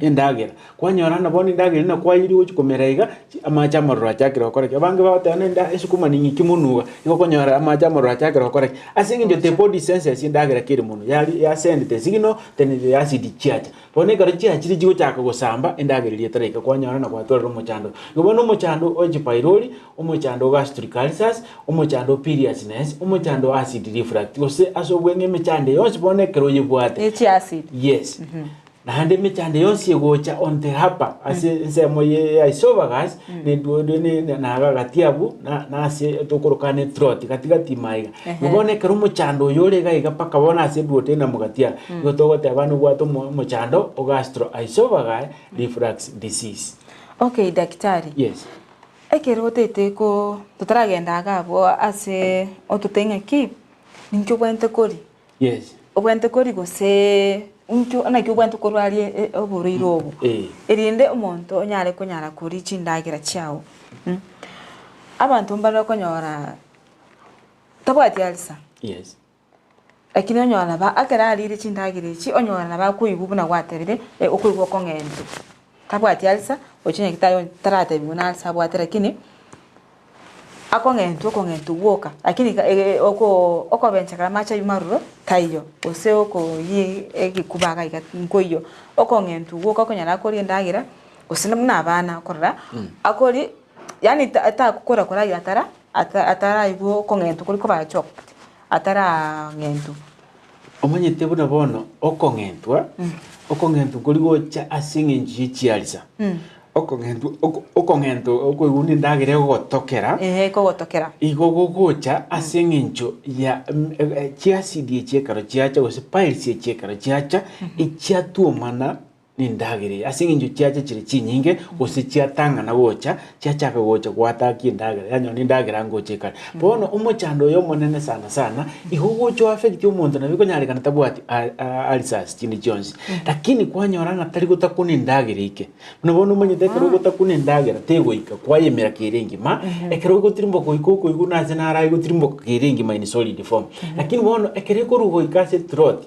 endagera, kwanyora ng'a bono endagera eria nakwayeria ogochia komera iga, amache amaroro achakire gokora ki? Abange bagoteba ng'a enda esukuma ning'iki monwe iga, igo okonyora amache amaroro achakire gokora ki? Ase eng'encho the body senses endagera kere monwe, yari yasendete signal then the acid chiacha. Bono ekero chiachire chigochaka gosamba endagera eria etaraika kwanyora ng'a gwatwarire omochando. Igo bono omochando o H pylori, omochando o gastric ulcers, omochando o periousness, omochando o acid reflux, gose ase obweng'e emechando eye yonsi bono ekero oyebwate. Ne chiacid. Yes. Naende emechando yonsi egocha on the upper ase ensemo ye ya esophagus ne duodo ne ne na gati abwo na na ase tokoroka ne throat gati gati ime aiga. Igo bono ekero omochando oyo ore iga iga mpaka bono ase eduodenum gati aa, igo togoteba nobwate omo omochando o gastroesophageal reflux disease. Okay daktari. Yes. Ekero otete ko totaragenda iga abwo ase ototebie ng'aki, ninki obwenerete koria? Yes. Obwenerete koria gose inki naki obwenerete korwaria oborwaire obo? Erinde omonto onyare konyara koria chindagera chiago. Abanto mbare okonyora tabwati ulcer. Yes. Lakini onyora nabo ekero arire chindagera echi, onyora nabo akoigwa buna gwatebire, okoigwa okong'entu. Tabwati ulcer, gochia nyagetari onye taratebiwa na ulcer abwate lakini, akong'entwa okong'entwa gwoka, lakini oko okobenchera amache aywo maroro taiyo, gose okoyie egekuba iga iga nkoiyo. Okong'entwa gwoka okonyora akoria endagera, gose buna abana okorora, akoria yaani takokora koragera atara ataraigwa okong'entwa koria koba choked. atarang'entwa. Omanyete buna bono okong'entwa, okong'entwa nkori gocha ase eng'encho ye chiarisa. Okong'entwa oko okong'entwa okoigwa buna endagera egogotokera, Ehe, ekogotokera. igo gogocha ase eng'encho ya chiacid echi ekero chiacha gose piles echi ekero chiacha, echiatwomana na endagera eye. Ase eng'encho chiacha chire chinyinge, gose chiatang'ana gocha, chiachaka gocha goatakia endagera, yanyora na endagera ngocha ekare. Bono omochando oyo omonene sana sana, igo ogocha oaffect omonto nabo ekonyarekana tabwati ulcers chinde chionsi, lakini kwanyora ng'a tari gotakuna endagera eke. Buna bono omanyete ekero ogotakuna endagera tegoika kwayemera kere engima, ekero ogotirimboka goika okoigwa buna ase naro aye gotirimboka kere engima in solid form. Lakini bono ekero ekorwa goika ase throat,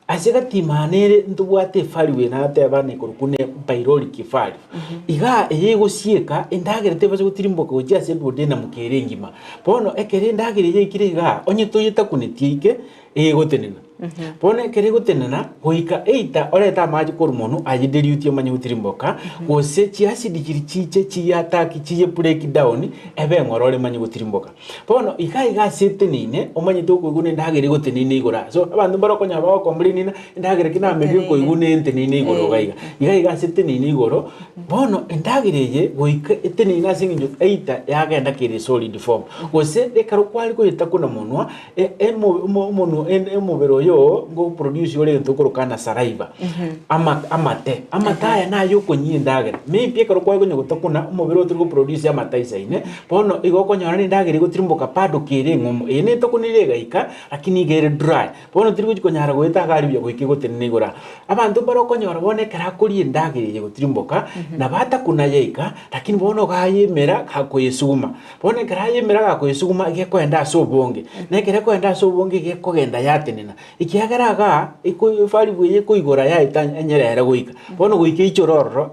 ase gatimana ere ntobwate evalve eye nateba ng'a ekorokwa ne pyloric valve. Igaa eye egosieka endagera tebasa gotirimboka gochia ase duodenum kere engima. Bono ekero endagera eye yaikire igaa, onye toyetakuneti eike, egotenena. Bono ekero egotenena, goika either orete amache korwa monwe aye dilute omanye gotirimboka, gose chiacid chiria chiche chiye attack chiye break down ebe eng'ororo emanye gotirimboka. Bono iga iga ase eteneine, omanyete okoigwa na endagera egoteneine igoro aa. So abanto mbare okonyora bagocomplain ng'a endagera ki namerire nkoigwa na enteneine igoro iga iga. Iga iga ase eteneine igoro, bono endagera eye goika eteneine ase eng'encho either yagenda kere solid form, gose ekero kware koyetakuna monwa, Omobere oyo oo ngoproduce ore egento okorokana saliva, ama amate, amate aya naye okonyia endagera, maybe ekero kwakonya gotakuna omobere oo tori goproduce amate aisaine, bono igo okonyora na endagera egotirimboka bado kere eng'omo, eye netokunire egaika lakini iga ere dry, bono teri gochi konyara goeta iga aria buya goika egotenena igoro aa. Abanto mbare okonyora bono ekero akoria endagera eye gotirimboka, nabo atakuna yaika, lakini bono iga ayemera gakoyesuguma. Bono ekero ayemera gakoyesuguma gekoenda ase obonge, na ekero ekoenda ase obonge gekogenda yatenena, ekiagera igaa eko evalve eye ekoigora yaeta enyerere goika, bono goika eichore ororo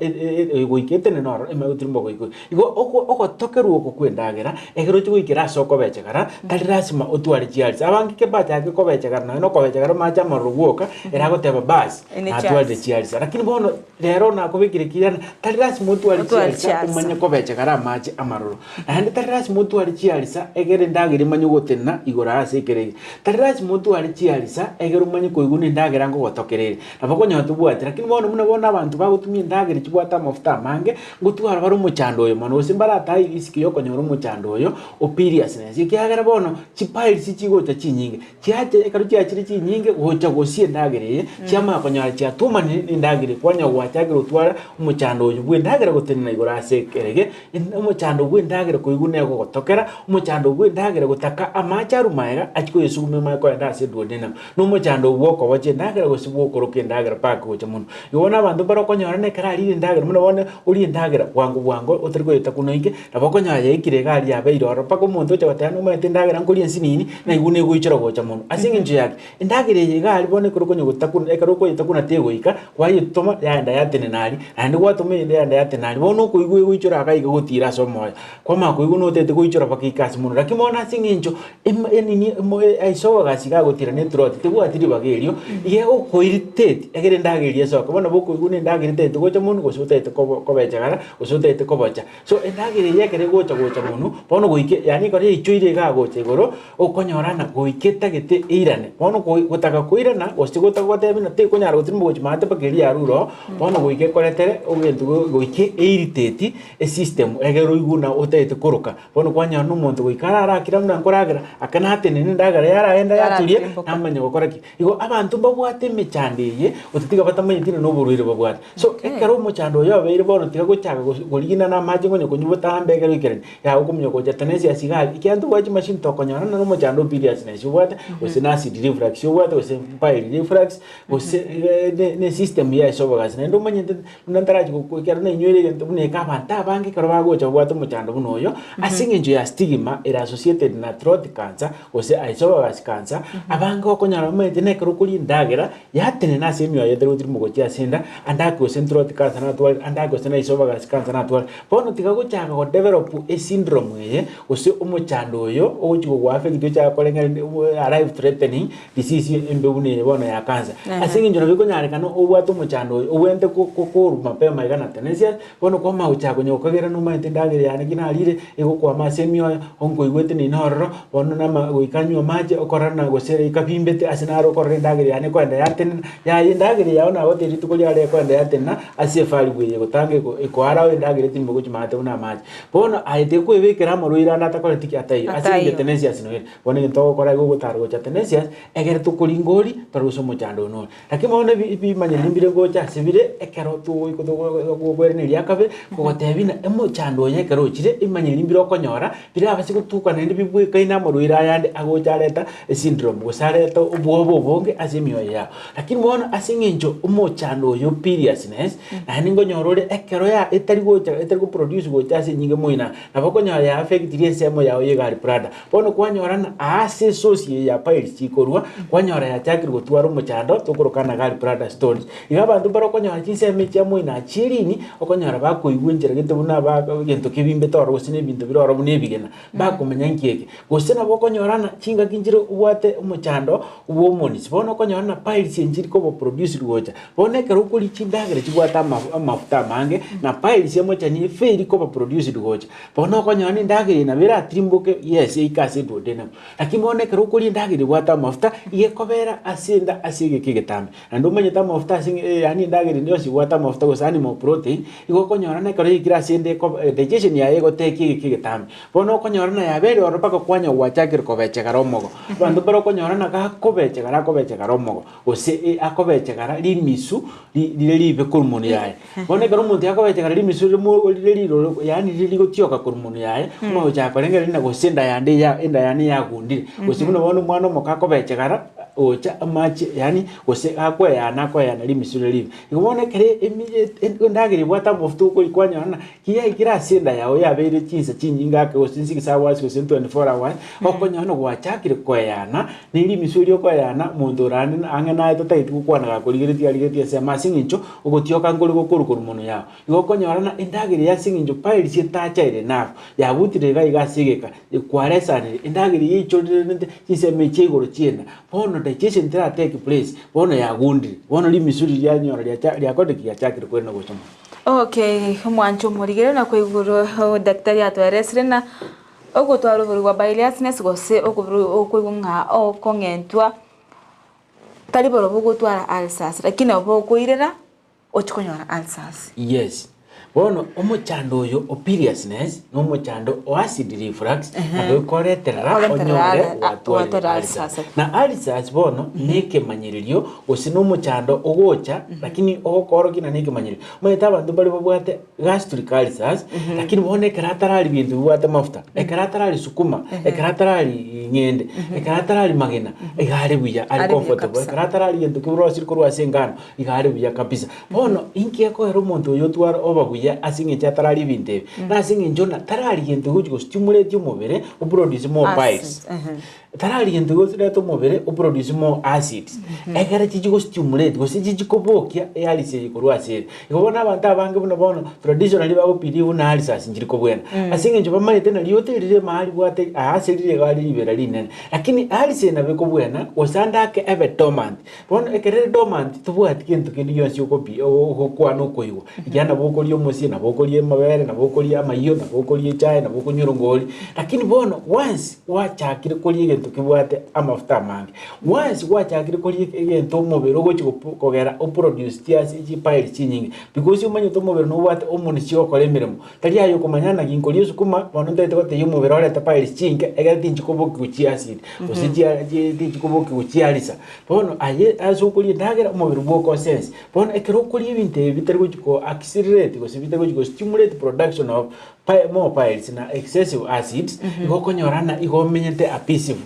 goika etenene ororo emanye gotirimboka goika goika. Igo oko ogotokerwa oko kwa endagera, ekero ochia goikera ase okobechegara, tari lasima otware chiarisi. Abange ki bachake kobechegara nonye na okobechegara amache amaroro gwoka, ere agoteba baas, Ene natwarire chiarisi. chiarisi. Lakini bono Rero nakobekire kiana, tari lasima otware Otware chiarisa chiarisa. omanye kobechegara amache amaroro. Naende tari lasima otware chiarisa egere endagera emanye gotenena igoro ase ekeregi. Tari lasima otware chiarisa egere omanye koigwa buna endagera nkogotokera ere. Nabo okonyora tobwati, lakini bono buna bono abanto bagotumia endagera chibwate amafuta amange, ngotwara bare omochando oyo mono, gose mbaratae risk ya okonyora omochando oyo o periousness, ekiagera bono chipiles chigocha chinyinge. Chiacha ekero chiachire chinyinge gocha gosia endagera eye, chiamanya konyora chiatumanire nendagera eye, kwanyora gwachakire gotwara omochando oyo bw'endagera gotenena igoro ase ekerege, omochando bw'endagera koigwa negogotokera, omochando bw'endagera gotaka amache arwe magega achie koyesuguma emanye kogenda ase eduodenum, na omochando bw'okobocha endagera gose bw'okoroka endagera mpaka gocha monwe. Igo bono abanto mbare okonyora na ekero arire endagera buna bono orie endagera bwango bwango otari koyetakuna oike, Nabo okonyora yaikire iga aria yabeire ororo, mpaka omonto ocha goteba nomanyete endagera nkoria ensinini, naigwe negoichora gocha mono. Ase eng'encho yaki, endagera eye iga aria bono ekero okonya gotakuna, ekero okoyetakuna tegoika, kwayetoma yaenda yatenena aria, naende gwatoma eyende yaenda yatenena aria, bono okoigwa egoichora iga iga gotira ase omoyo. Kwamanya koigwa notagete goichora mpaka ike ase monwe. Lakini bono ase eng'encho emo enini emo esogogasi iga agotira ne throat, tebwati ribaga erio, iga egokoirritate egere endagera eria esoke. Bono nabo okoigwa buna endagera etagete gocha monwe gose otagete kobo kobechegara, gose otagete kobocha. So endagera eyio ekero egocha gocha monwe, bono goika yaani ekero yaichoire igaa gocha igoro, okonyora ng'a goika etagete eirane. Bono koi gotaka koirana gose gotaka goteba buna tekonyara gotirimboka gochia maate mpaka eria yarure oo, bono goika ekoretere egento go goika eiriteti esystem egere oigwe buna otagete koroka. Bono kwanyora na omonto goika ararakire buna nkoragera, ake natenene endagera yaragenda yaturia, Yaratirimboka. namanya gokora ki. Igo abanto mbabwate emechando eye, gotatiga batamanyeti ng'a noborwaire babwate. So, ekero omochando oyo obeire bono tiga gochaka gos- korigina na amache konya konywa botambe ekero oikerani, yago okomunya gocha tenesia iga aria, ekiagera ntobwate chimashini tokonyora naro omochando o periods obwate, gose na acid reflux obwate, gose bile reflux, gose ne ne esystem ya esophagus. Naende omanyete buna ntarachi gokwa ekero nainyoire egento buna eke abanto abange ekero bagocha babwate omochando buna oyo, ase eng'encho ya stigma ere associated na throat cancer, gose esophagus cancer, abange okonyora bamaete na ekero okoria endagera, Yatenena ase emioyo etari gotirimboka gochia ase enda, ande ake gose throat cancer natware, ande ake gose na esophagus cancer natware. Bono tiga gochaka go develop esyndrome eye, gose omochando oyo ogochi gogoaffect ochake koreng'ana life threatening disease embe buna eye bono ya cancer. Ase eng'encho nabo ekonyarekana obwate omochando oyo, obwenerete ko- ko- korwa mapema iga na tenesia, bono kwamanya gochaka konya gokagera nomanyete endagera yane ki narire, egokwama ase emioyo, onkoigwete nini ororo, bono nama goika nywe amache, okorora na gose. gose kabimbete ase naro okorora endagera yane ekoenda yatenena, yaya endagera yao nagotebi rituko riare ekoenda yatenena ase efarigu eye egotanga eko ekoarao endagera etimbe gochia maate buna amache. Bono aye tekwebekera amarwaire ande atakoreti ki? Ataiyo. Ase Ataiyo. eng'encho tenacious noere. Bono egento ogokora igo ogotara gocha tenacious, egere tokoringori tore gose omochando one ore. Lakini bono ebi ebimanyereri mbire gocha ase bire ekero togoika togokoirana eria kabere, kogotebia ng'a omochando oyo ekero ochire, ebimanyereri mbire okonyora, birabase gotuka naende bibwekaine amarwaire ayande agocha areta esyndrome gose areta obwoba obonge ase emioyo yabo. Lakini bono ase eng'encho omochando oyo periousness, naende nkonyora ore ekero ya etari gocha etari goproduce gocha ase enyinga moina, nabo okonyora ya affectiri ensemo yago ya egari brother. Bono kwanyora ng'a aase esource eye ya piles chikorwa, kwanyora yachakire gotwara omochando tokoroka ng'a gall bladder stones. Iga abanto mbare okonyora chinsemo echi amo ina achie rini, okonyora bakoigwa enchera gete buna ba egento kebimbete ororo gose na ebinto bire ororo buna ebigena, mbakomanya nki eke. Gose nabo okonyora ng'a chingaki nchire obwate omochando bwa omonisi, bono okonyora ng'a piles nchiri koba produced gocha. Bono ekero okoria chindagera chibwate ama amafuta amange, na piles emochani efail koba produced gocha. Bono okonyora na endagera eye nabo eratirimboke, yes, eike ase eduodenum. Lakini bono ekero okoria endagera ebwate amafuta, iga ekobera ase enda ase egeka egetambe. Naende omanyete amafuta ase eng'e yaani endagera ende yonsi ebwate amafuta gose animal protein, igo okonyora na ekero yaikire ase enda ekoba digestion yaye egoteki egeka egetambe. Bono okonyora na yabeire ororo mpaka kwanya gwachakire kobechegara omogo. Abanto mbare okonyora na gakobechegara akobechegara omogo. gose akobechegara rimisu rire ribe korwa monwe yaye. Bono ekero omonto akobechegara rimisu rire riroro yaani rire rigotioka korwa monwe yaye, omanye gochaka korengereria ng'a gose enda yande ya enda yane yagundire. Gose buna bono omwana omoke akobechegara gocha amache yaani gose akoeyana akoeyana rimisu rire ribe. Igo bono ekero emi endagera ebwate amafuta okoria kwanyora ng'a kiyaikire ase enda yago yabeire chinsa chinyinge ake gose 6 hours gose 24 hours, okonyora ng'a gwachakire koeyana. Ne rimisu erio okoeyana, omonto ore aande ang'e naye tatageti gokwana gakorigeretie arigeretie ensemo ase eng'encho ogotioka nkore gokorwa korwa monwe yao. Igo okonyora ng'a endagera eye ase eng'encho piles etachaire enough, yabutire iga iga ase egeka, kwaresanire, endagera eye eichorerente chinsemo echia igoro chi'enda, bono digestion tera take place, bono yagundire, bono rimisu riria rianyora riacha riakorire ki? Riachakire koirana gocha monwe. Okay, omwancho omorigere na koigoro daktari atoeresire na Ogotwara oborwaire bwa biliarsness gose okoigwa ng'a okong'entwa tari borobwo ogotwara ulcers lakini nabo bokoirera ochie konyora ulcers. Yes. Bono omochando oyo o biliousness na omochando o acid reflux nabo ekoreterera onyore gwatwarire ulcers. Na ulcers bono na ekemanyererio gose na omochando ogocha lakini ogokorokia na nekemanyererio. Omanyete abanto mbare babwate gastric ulcers, lakini bono ekero atarari binto bibwate amafuta, ekero atarari sukuma, ekero atarari ng'ende, ekero atarari magena, iga are buya, are Are buya comfortable. kabisa. Ekero atarari gento keborosire korwa ase engano, iga are buya kabisa. Bono, inki ekoera omonto oyo otwara oba buya ase eng'encho atarari ebinto ebi? Na ase eng'encho ng'a tarari gento gochi gostimulate omobere, oproduce more piles. Acid, ehe. Tarari gento gosirete omobere oproduce more acids, ekere chichi gostimulate gose chichi kobokia ealisi eye korwa ase ere. Igo bono abanto abange buna bono traditionally bagopiriwa buna ulcers nchiri kobwena. Ase eng'encho bamaete na riote rire mahali bwate aa ase rire iga are ribera rinene. Lakini ulcer eye nabo ekobwena gose ande ake ebe dormant. Bono ekero ere dormant tobwati gento kende gionsi okopi ogokwana okoigwa, ekiagera nabo okoria omosie, nabo okoria amabere, nabo okoria amayio, nabo okoria echae, nabo okonywa erongori, lakini bono once gwachakire koria egento kebwate amafuta amange, once gwachakire koria egento omobere ogochi gopo kogera oproduce chiasi chipiles chinyinge, because omanyete omobere nobwate hormones chiogokora emeremo, tari aye okomanya naki nkoria esukuma, bono ntagete gotebia omobere orete piles chinke egere tinchi kobokiwa chiacid, gose chia chi tinchi kobokiwa chiarisa. Bono aye ase okoria endagera omobere bwokosense. Bono ekero okoria ebinto ebi bitari gochi ko accelerate gose bitari gochi go stimulate production of pi more piles na excessive acids, igo okonyora ng'a igo omenyete a peaceful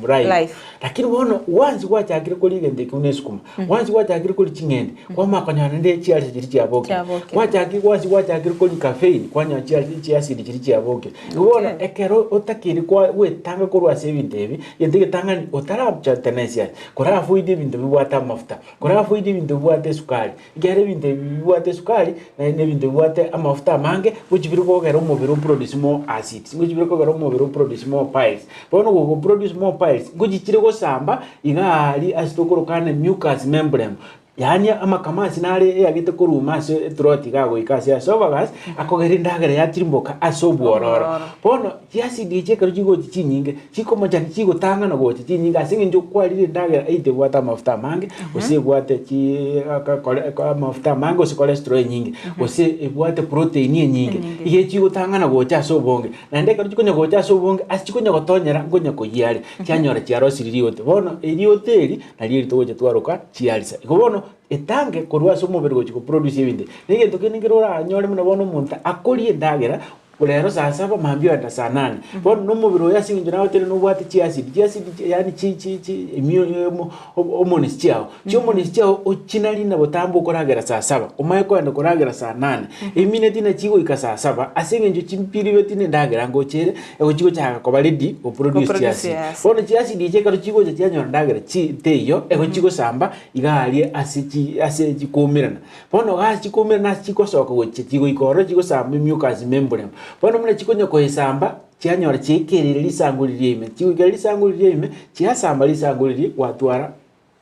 life. Life. Lakini bono once gwachakire koria egento ekio buna esukuma, once gwachakire koria ching'ende, kwamanya konyora naende chiarese chiria chiabokire. Chiabokire. Gwachakire once gwachakire koria caffeine, kwanyora chiarese chiacid chiria chiabokire. Igo bono Okay. ekero otakeire kwa gwetanga korwa ase ebinto ebi, Egento egetang'ani, otaracha tenesia, kora avoid ebinto bibwate amafuta, kora avoid ebinto bibwate esukari, ekiagera ebinto ebi bibwate esukari, na na ebinto bibwate amafuta amange, ngochi bire kogera omobere oproduce more acids, ngochi bire kogera omobere oproduce more piles. Bono gogoproduce more piles, ngochi chire gosamba iga aria ase tokoroka ane mucous membrane. Yaani amakamasi nare eyagete koruma ase ethroat iga agoika ase esophagus, akogera endagera yatirimboka ase obwororo. Obwororo. Bono chiacid echi ekero chigochi chinyinge, chikomochani chigotang'ana gocha chinyinge ase eng'encho kwarire endagera either ebwate amafuta amange, gose ebwate chi aka kore amafuta amange gose cholesterol enyinge, gose ebwate protein enyinge, Enyinge. iga echigotang'ana gocha ase obonge. Naende ekero chikonya gocha ase obonge, ase chikonya gotonyera nkonya koyia are, chianyora chiarosiri riote. Bono eriote eri, Nario eri togocha twaroka chiarisa. Igo bono etange korwa ase omobere gochia goproduce ebinto ebi. Na egento kende nkere oranyore buna bono omonto akoria endagera, rero saa saba mambia oenda saa nane. Bono na omobere oye ase eng'encho nagoteire nobwate chiacid, chiacid chi yaani chi chi chi immune omo hormones chiago. Chihormones chiago ochinari na botambe okoragera saa saba, omanye koenda koragera saa nane. Emineti nachi chigoika saa saba, ase eng'encho chimpiribeti na endagera ngocha ere, Egochia gochaka koba ready goproduce Goproduce chiacid. acid. Bono chiacid echi ekero chigocha chianyora endagera chi teiyo, egochia chigosamba iga aria ase chi ase chikoumerana. Bono iga ase chikoumerana ase chigosoka gochia chigoika ororo chigosamba emucus membrane. Bono buna chikonya koesamba, chianyora chiaikereire risangu riria ime, chigoikera risangu riria ime, chiasamba risangu riria gwatwara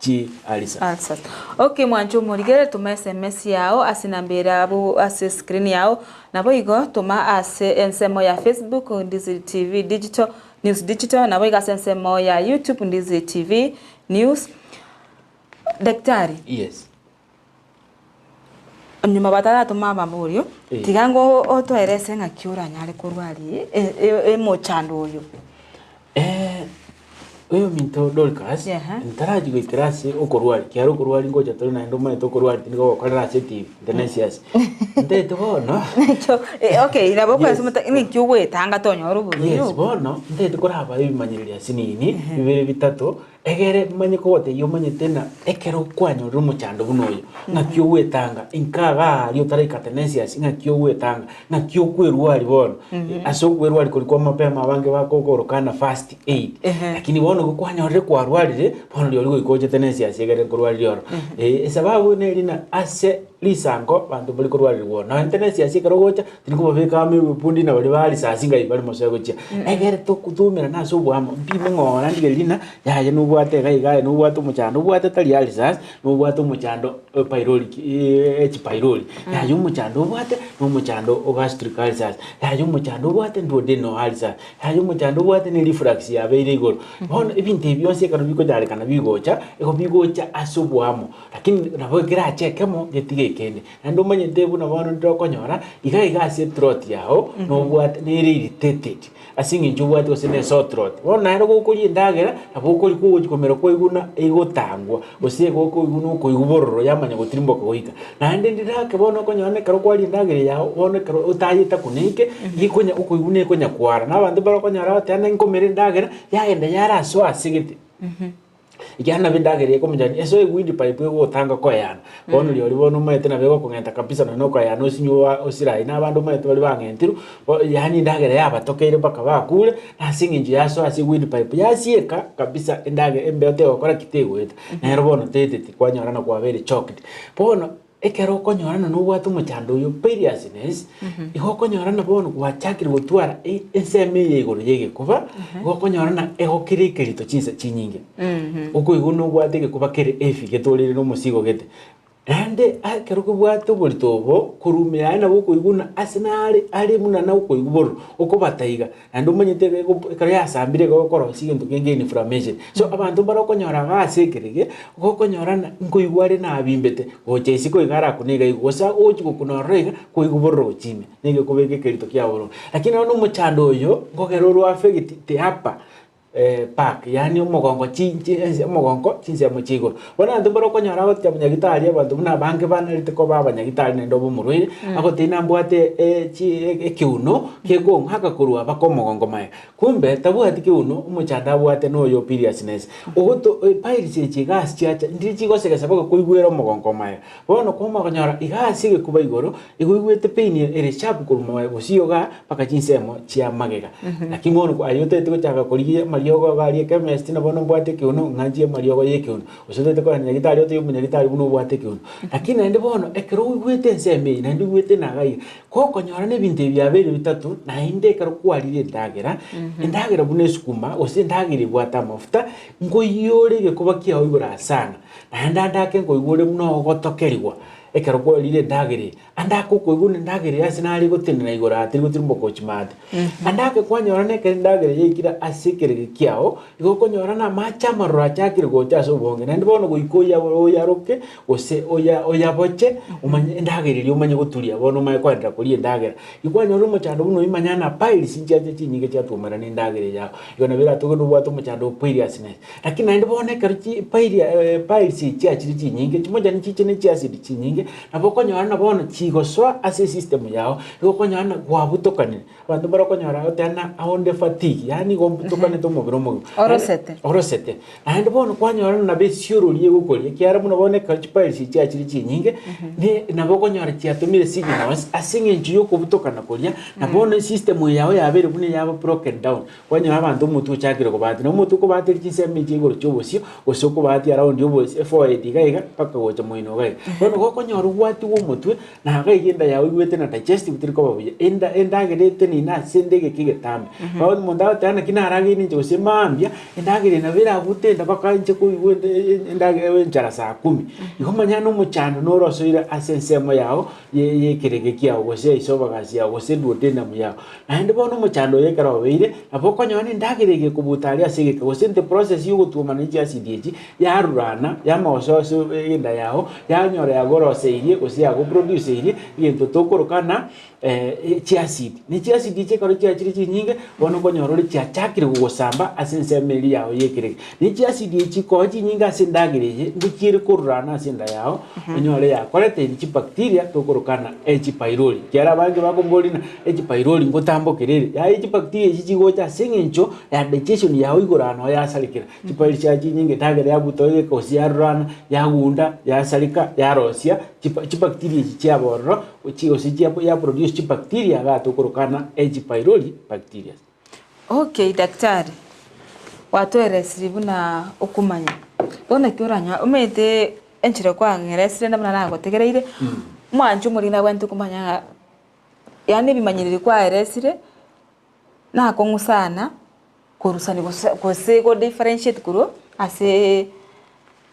chi ulcers. Ulcers. Okay mwanche omorigere toma sms yao ase enamba ere abwo ase escreen yao naboigo toma ase ensemo ya Facebook Ndizi TV Digital News Digital naboigo ase ensemo ya YouTube Ndizi TV News. Daktari. Yes. Nyuma bataratoma amaborio Eh. tiga ngo otoerese ng'aki oranyare korwaria emochando oyo. Oyominto Dorcas, Ehe. ntarachi goikera ase okorwaria, ekiagera okorwaria ngocha tore naende omanyete okorwaria tindi gogokorera ase etibi, inde na esiasa. Ntaete bono, Ekio okay nabo Yes. okoesomete ng'aki ogoetanga tonyora oborwaire yes obwo. bono, ntaete koraba ebimanyererio ase nini, bibere bitato, Egere manye kogotebia omanyete ng'a ekero kwanyorire omochando buna oyo, ng'aki ogwetanga, inka iga aria otaraika Tenesiasi, ng'aki ogwetanga, ng'aki okwerwaria bono. Ase okwerwaria koria kwa mapema abange bakokoroka na first aid. Lakini bono igo kwanyorire kwarwarire, bono rirorio goika oche Tenesiasi egere nkorwaririe oro. Esababu neri ng'a ase risango abanto mbari korwarigwa oo. Nonya Tenesiasi ekero ogocha, Tiri kobabeka amo ebibundi na baria ba risasi ngai bare mosoe gochia. Egere tokutumerana ase oboamo, mpime ng'ora ndigererie ng'a yaya nobwate iga iga aye nobwate omochando obwate tari arisasi, nobwate omochando o pyloric H pylori, yaya omochando obwate na omochando o gastric ulcers, yaya omochando obwate duodenal ulcers, yaya omochando obwate ne reflux yabeire igoro. Bono ebinto ebi bionsi ekero bikonyarekana bigocha, igo bigocha ase oboamo, lakini nabo kerache ekemo getige ekende. Naende omanyete buna bono ndire okonyora, iga iga ase ethroat yao, nobwate nere irritated, ase eng'encho obwate gose ne sore throat. Bono naende gokoria endagera, nabo okoria kogochi komera kwaigwa buna egotangwa, gose gokoigwa buna okoigwa bororo yamanya gotirimboka goika. Naende ndire ake bono okonyora na ekero kwaria endagera yago, bono ekero otayete kuneke, gekonya okoigwa buna ekonya kwara. Na abanto mbare okonyora bagoteba ng'a nkomera endagera, yagenda yarasoa ase gete. Ekiagera nabo endagera ekomochani ase ewindpipe egotanga koeyana, bono rirorio bono omanyete nabo egokong'enta kabisa nonya okoeyana osinywe oa osirai na abande omanyete baria bang'entirwe, bo yaani endagera yabatokeire mpaka bakure, na ase eng'encho yasoa ase ewindpipe yasieka kabisa endagera embeo tegokora ki tegoeta, nero bono teteti kwanyora na kwabeire choked. Bono Ekero okonyorana nobwate omochando oyo periousness, igo okonyorana bono gwachakire gotwara e- ensemo eye igoro ya egekuba, igo okonyorana egokira ekerito chinsa chinyinge. Okoigwa nobwate egekuba kere heavy getorire na omosigo gete. Naende ekero kobwate oborito obo, korwa ime yaye nabo okoigwa buna ase nare are buna na okoigwa bororo, okobata iga. Naende omanyete ego ekero yasambire igo okorosia egento kenge inflammation. So abanto mbare okonyora iga ase ekerege, gokonyora ng'a nkoigwa are nabimbete, gocha isiko iga arakune iga igo, gose ogochi gokuna ororo iga, kwaigwa bororo gochia ime, nigo ekobeka ekerito kia bororo. Lakini bono omochando oyo, nkogera oro affect the upper back, yaani omogongo chi chi ense omogongo chinsemo chia igoro. Bono abanto mbare okonyora agocha nyagitari abanto buna abange banarete koba abanyagitari naende obe omorwaire, agotebia nambwate chi ekeuno gekong'aka korwa mpaka omogongo maega. Kumbe tabwati keuno, omochando abwate noyo periousness. Ogoto piles echi iga ase chiacha ndiri chigosegesa mpaka koigwera omogongo maega. Bono kwamanya konyora iga ase egekuba igoro, igo oigwete pain ere sharp korwa moyo gose iga mpaka chinsemo chia magega. Lakini bono aye otagete gochaka korigia amariogo. amariogo iga aria ekemesti na bono mbwate ekeuno ng'a nchie amariogo ya ekeuno. Gose otaete kogenda nyagetari otebie omonyagitari buna obwate ekeuno. Lakini naende bono ekero oigwete ensemo eye naende oigwete na iga iga, gokonyora na ebinto ebi biabeire bitato naende ekero kwarire endagera, endagera buna esukuma gose endagera ebwate amafuta, nkoiyore egekoba kiago igoro sana, naende ande ake nkoigwa ore buna ogotokerigwa ekero kwarire endagera eye. Ande ake okoigwa buna endagera eye ase nare gotenena igoro aa teri gotirimboka gochia maate. Ande ake kwanyora na ekero endagera eye yaikire ase ekerege kiao, igo okonyora na amache amaroro achakire gocha ase obonge naende bono goika oya oyaroke gose oya oyaboche omanye endagera eria omanye goturia bono omanye koenderera koria endagera. Igo kwanyora omochando buna oyio manya na piles nchiacha chinyinge chiatuomera na endagera eye yao. Igo nabo eratoke nobwate omochando o piliousness. Lakini naende bono ekero chi pilia piles echi chiachire chinyinge, chimocha nichiche ne chiacid chinyinge, Nabo okonyora ng'a bono chigosoa ase esystem yao, igo okonyora ng'a kwabutokanire. Abanto mbare okonyora agoteba ng'a aonde fatigue, yaani igo mbutokanete omobere omogima. Orosete. Orosete. Naende bono kwanyora ng'a nabo esiorori egokoria, ekiagera buna bono ekero chipiles echi chiachire chinyinge, ne nabo okonyora chiatomire signals ase eng'encho ya okobutokana koria, na bono esystem yao yabeire buna eyaba broken down. Kwanyora abanto omotwe ochakire kobatia, na omotwe okobateria chinsemo echi igoro chi'obosio, gose okobatia around obosio eforehead iga iga mpaka gocha moino iga iga. Bono igo okonyora obwatigwe omotwe, na iga iga enda yago oigwete na digestive teri koba buya, enda endagera etenene ase ende egeka egetambe. Bono omonto agoteba naki narageire inche gose mambia, endagera eye nabo eragute enda mpaka inche koigwa ende endagera enchara saa kumi. Igo manya na omochando noro osoire ase ensemo yago ye yekerege kiago gose esophagus yago gose duodenum yago. Naende bono omochando oyo ekero obeire, nabo okonyora nendagera eye ekobuta aria ase egeka, gose the process y'ogotuomana ne chiacid echi, yarurana, yamagoso ase enda yao, yanyora yagoroseirie gose yagoproduceirie egento tokoroka ng'a chiacid. Ne chiacid echi ekero chiachire chinyinge, bono okonyora ore chiachakire gogosamba ase ensemo eria yao ya ekerege. Ne chiacid echi chikoba chinyinge ase endagera eye, ngochiere korurana ase enda yao, onyore yakoreteire chibacteria tokoroka ng'a H. Pylori. Ekiagera abange bakomboria ng'a H. Pylori ngotambokera ere, yaya chibacteria echi chigocha ase eng'encho ya digestion yao igoro aa noo yasarekera. Chipylori chiaye chinyinge endagera yabuta egeka gose yarurana, yagunda, yasareka, yarosia chiba chibacteria echi chiaba ororo, gose chia yaproduce chibacteria igaa tokoroka ng'a H. Pylori bacterias. Okay daktari, gwatoeresiri buna okomanya, bono naki oranyore omanyete enchera kwang'eresire na buna nagotegereire, omwancho omoriri nabwenerete komanya ng'a yaani ebimanyereri kwaeresire, nakong'u sana korusani gose gose go differentiate korwa aseee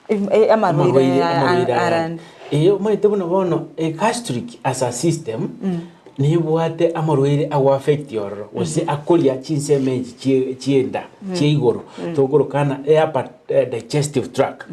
amarwaire Amarwaire amarwaire aya arande. Ee omanyete buna bono egastric as a system nebwate amarwaire ago affect ororo gose akoria chinsemo echi chie chienda chia igoro tokoroka ng'a upper digestive tract.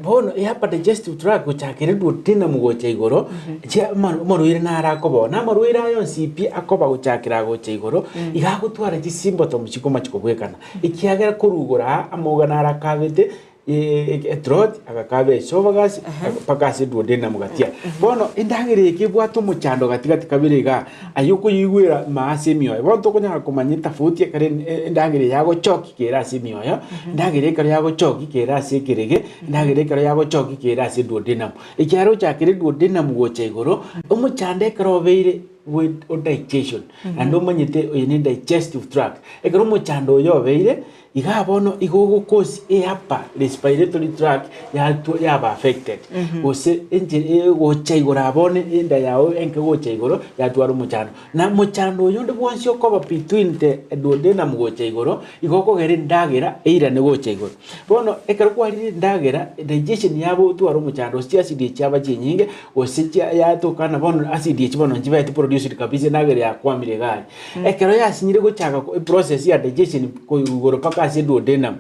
Bono upper digestive tract gochakera duodenum gocha igoro chia amarwaire naro akoba oo na amarwaire aya onsi pi akoba gochakera gocha igoro iga agotwara chisymptoms chikomachi kobwekana. Ekiagera korwa igoro aa amauga naro akabete ethroat, agakaba esophagus, mpaka ase duodenum gatia. Bono endagera eye kebwate omochando gati gati kabere igaa, aye okoyeigwera ime ase emioyo. Bono tokonyara komanya etafauti ekero endagera eye yagochoki kere ase emioyo, endagera ekero yagochoki kere ase ekerege, endagera ekero yagochoki kere ase duodenum. Ekiagera ochakire duodenum gocha igoro, omochando ekero obeire bwe digestion, naende omanyete oyo ne digestive tract. Ekero omochando oyo obeire, igaa bono igo ogokosi eupper respiratory tract yatwa yaba affected gose enchera egocha igoro aa bono enda yago enke gocha igoro yatwara omochando. Na omochando oyo onde bwonsi okoba between the duodenum gocha igoro, igo okogera endagera eirane gocha igoro. Bono ekero kwarire endagera, digestion yabo otware omochando gose chiacid echi chiaba chinyinge, gose chia yatokana bono acid echi bono nchibete produced kabisa endagera yakwamire iga aria. Ekero yasinyire gochaka eprocess ya digestion korwa igoro mpaka ase duodenum,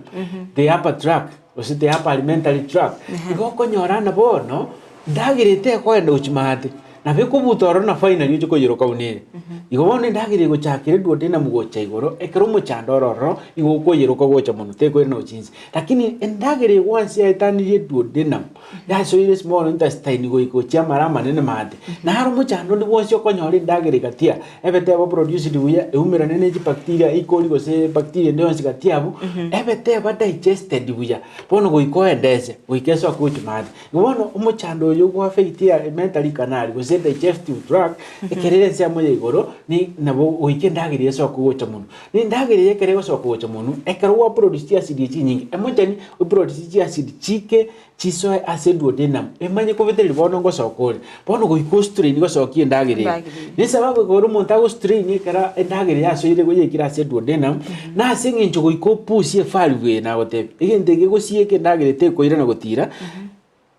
the upper tract gose the upper alimentary tract, igo okonyora ng'a bono, endagera eye tekoenda gochia maate, nabo ekobuta ororo na finally oche koyeroka buna ere. Igo bono endagera egochakera eduodenum gocha igoro, ekero omochando ore ororo, igo okoyeroka gocha mono, tekoirana gochia inse. Lakini endagera egwansi yaetanirie eduodenum, yasoire small intestine goika gochia amara amanene maate, naro omochando onde bwonsi okonyora endagera egatia, ebe teba produced buya, eumerane ne chibacteria E. coli gose bacteria ende yonsi gati abwo, ebe teba digested buya, bono goika oendese, goika esoke gochia maate. Igo bono omochando oyo goaffectia alimentary canal gose digestive tract, ekero ere ensemo ya igoro. ni nabo goika endagera esoke gocha monwe. Na endagera eye ekero egosoka gocha monwe, ekero gwa produce chiacid echi chinyinge, emochani o produce chiacid chike chisoe ase duodenum, emanye kobetereria bono ngosoka ore. Bono goika o strain gosokia endagera eye. Endagera eye. Na esababu ekogera omonto ago strain ekero endagera yasoire yaikire ase duodenum, na ase eng'encho goika opusie evalve eye nagotebia, egento eke gosieka endagera tekoirana gotira.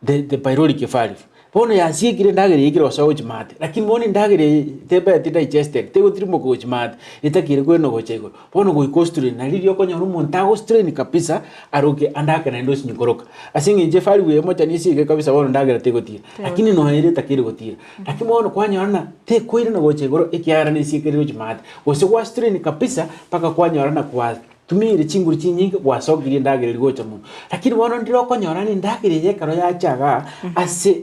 The the pyloric valve. Bono yasiekire endagera eye ekero gosoa gochia maate, lakini bono endagera eye tebeti digested, tegotirimboka gochia maate, etakeire koirana gocha igoro. Bono goika ostrain, nari riria okonyora omonto agostrain kabisa, aroke ande ake naende osinyokoroka. Ase eng'encho evalve eye mochani esieke kabisa bono endagera tegotira, lakini nonya ere etakeire gotira. Lakini bono kwanyora ng'a tekoirana gocha igoro ekiagera nesiekerire gochia maate, gose gwastrain kabisa mpaka kwanyora ng'a kwa. Tumire chinguru chinyinge gwasokirie endagera eria gocha mono. Lakini bono ndire okonyora ng'a endagera eye ekero yacha igaa ase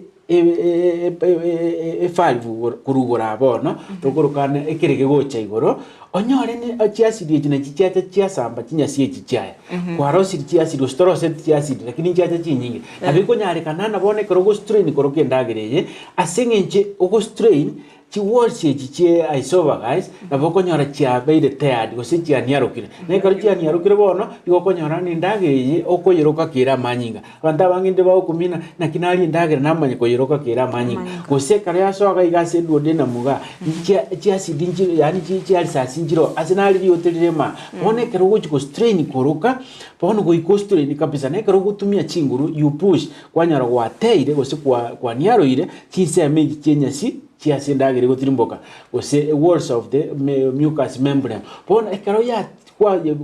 evalve korwa igoro aa bono, tokorokana ekere kegocha igoro, onyore ne chiacid echi nachi chiacha chiasamba chinyasi echi chiaye. Kwarosirie chiacid gose toroseti chiacid lakini nchiacha chinyinge. Nabo ekonyarekana ng'a bono ekero ogostrain koroka endagera eye, ase eng'encho ogostrain. Chiwalls echi chie esophagus nabo okonyora chiabeire teared gose chianiarokire. Na ekero chianiarokire bono, nigo okonyora ng'a endagera eye okoyeroka kere amanyinga. Abanto abange inde bagokumina, naki naria endagera namanya koyeroka kere amanyinga. Gose ekero yasoa iga iga ase eduodenum igaa, chia chiacid nchire yaani chi chiarisasi nchiroo, ase nare riote rire maa. Bono ekero ogochi gostrain koroka, bono goika ostrain kabisa, na ekero ogotumia chinguru you push, Kwanyora gwateire gose kwaniaroire chinsemo echi chi'enyasi chi'ase endagera egotirimboka, gose walls of the mucous membrane. Bono ekero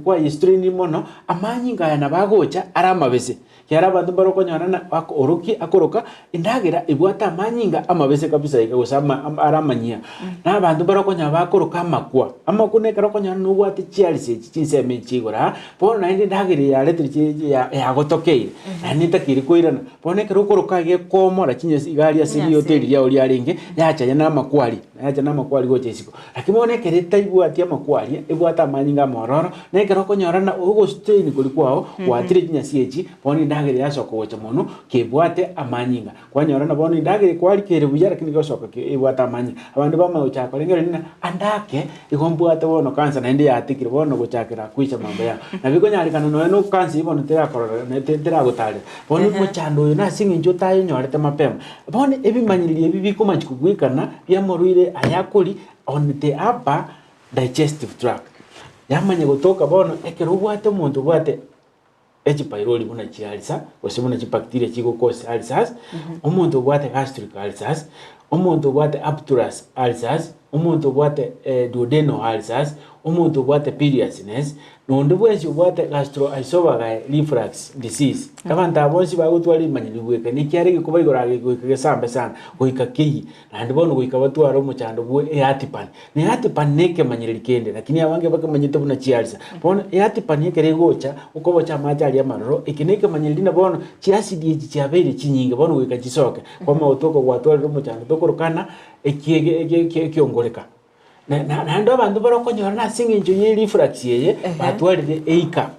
kwayestrainire mono, amanyinga aya nabo agocha are amabese, ekiagera abanto mbare okonyora ng'a orokia akoroka endagera ebwate amanyinga amabese kabisa iga gose are amanyia. Na abanto mbare okonyora bakoroka amakwa, amakwa nekero okonyora nobwate chiarisi echi chinsemo echi chia igoro aa, Bono naende endagera eye yaretire chi yagotokeire, naende netakeire koirana. Bono ekero okoroka iga ekomora chinyasi iga aria ase riote eri riao riarenge, yachaya na amakwari, yacha na amakwari gocha isiko. Lakini bono ekero etaibwati amakwari, ebwate amanyinga amororo, na ekero okonyora na ogostrain koria kwao, gwatire chinyasi echi, bono endagera yasoka gocha mono, kebwate amanyinga. Kwanyora na bono endagera ekwarikere buya lakini egosoka ki ebwate amanyinga. Abande bamanya gochaka korengereria ng'a ande ake igo mbwate bono cancer naende yatekire bono gochakera kwicha mambo yao. Nabo ekonyarekana nonya na ocancer eywo bono terakorora na teragotarera. Bono omochando oyo nase eng'encho otayenyorete mapema. Bono ebimanyereri ebi bikomachia kogwekana biamorwaire aya akori on the upper digestive tract. Yamanya gotoka bono ekero obwate omonto obwate. Echipylori buna chi'ulcer gose buna chibacteria chigocause ulcers, omonto obwate gastric ulcers, omonto obwate aphthous ulcers, omonto obwate duodenal ulcers, omonto obwate biliousness, na onde bwensi obwate gastroesophageal reflux disease. Abanto aba bonsi bagotwara rimanyeri goika na ekiara egekoba igoro age goika gesambe sana, goika keyie. Naende bono goika batware omochando bwe eatipani. Na eatipani nekemanyereri kende, lakini abange bakemanyete buna chiarisa. Bono eatipani ekero egocha, okobocha amache aria amaroro, eke nekemanyereri na bono chiasidi echi chiabeire chinyinge, bono goika chisoke. Kwamanya gotoka gwatwarire omochando tokorokana ekiege eke ekiongoreka. Na na naende abanto bare okonyora nase eng'encho ye reflux eye, batwarire hiccup.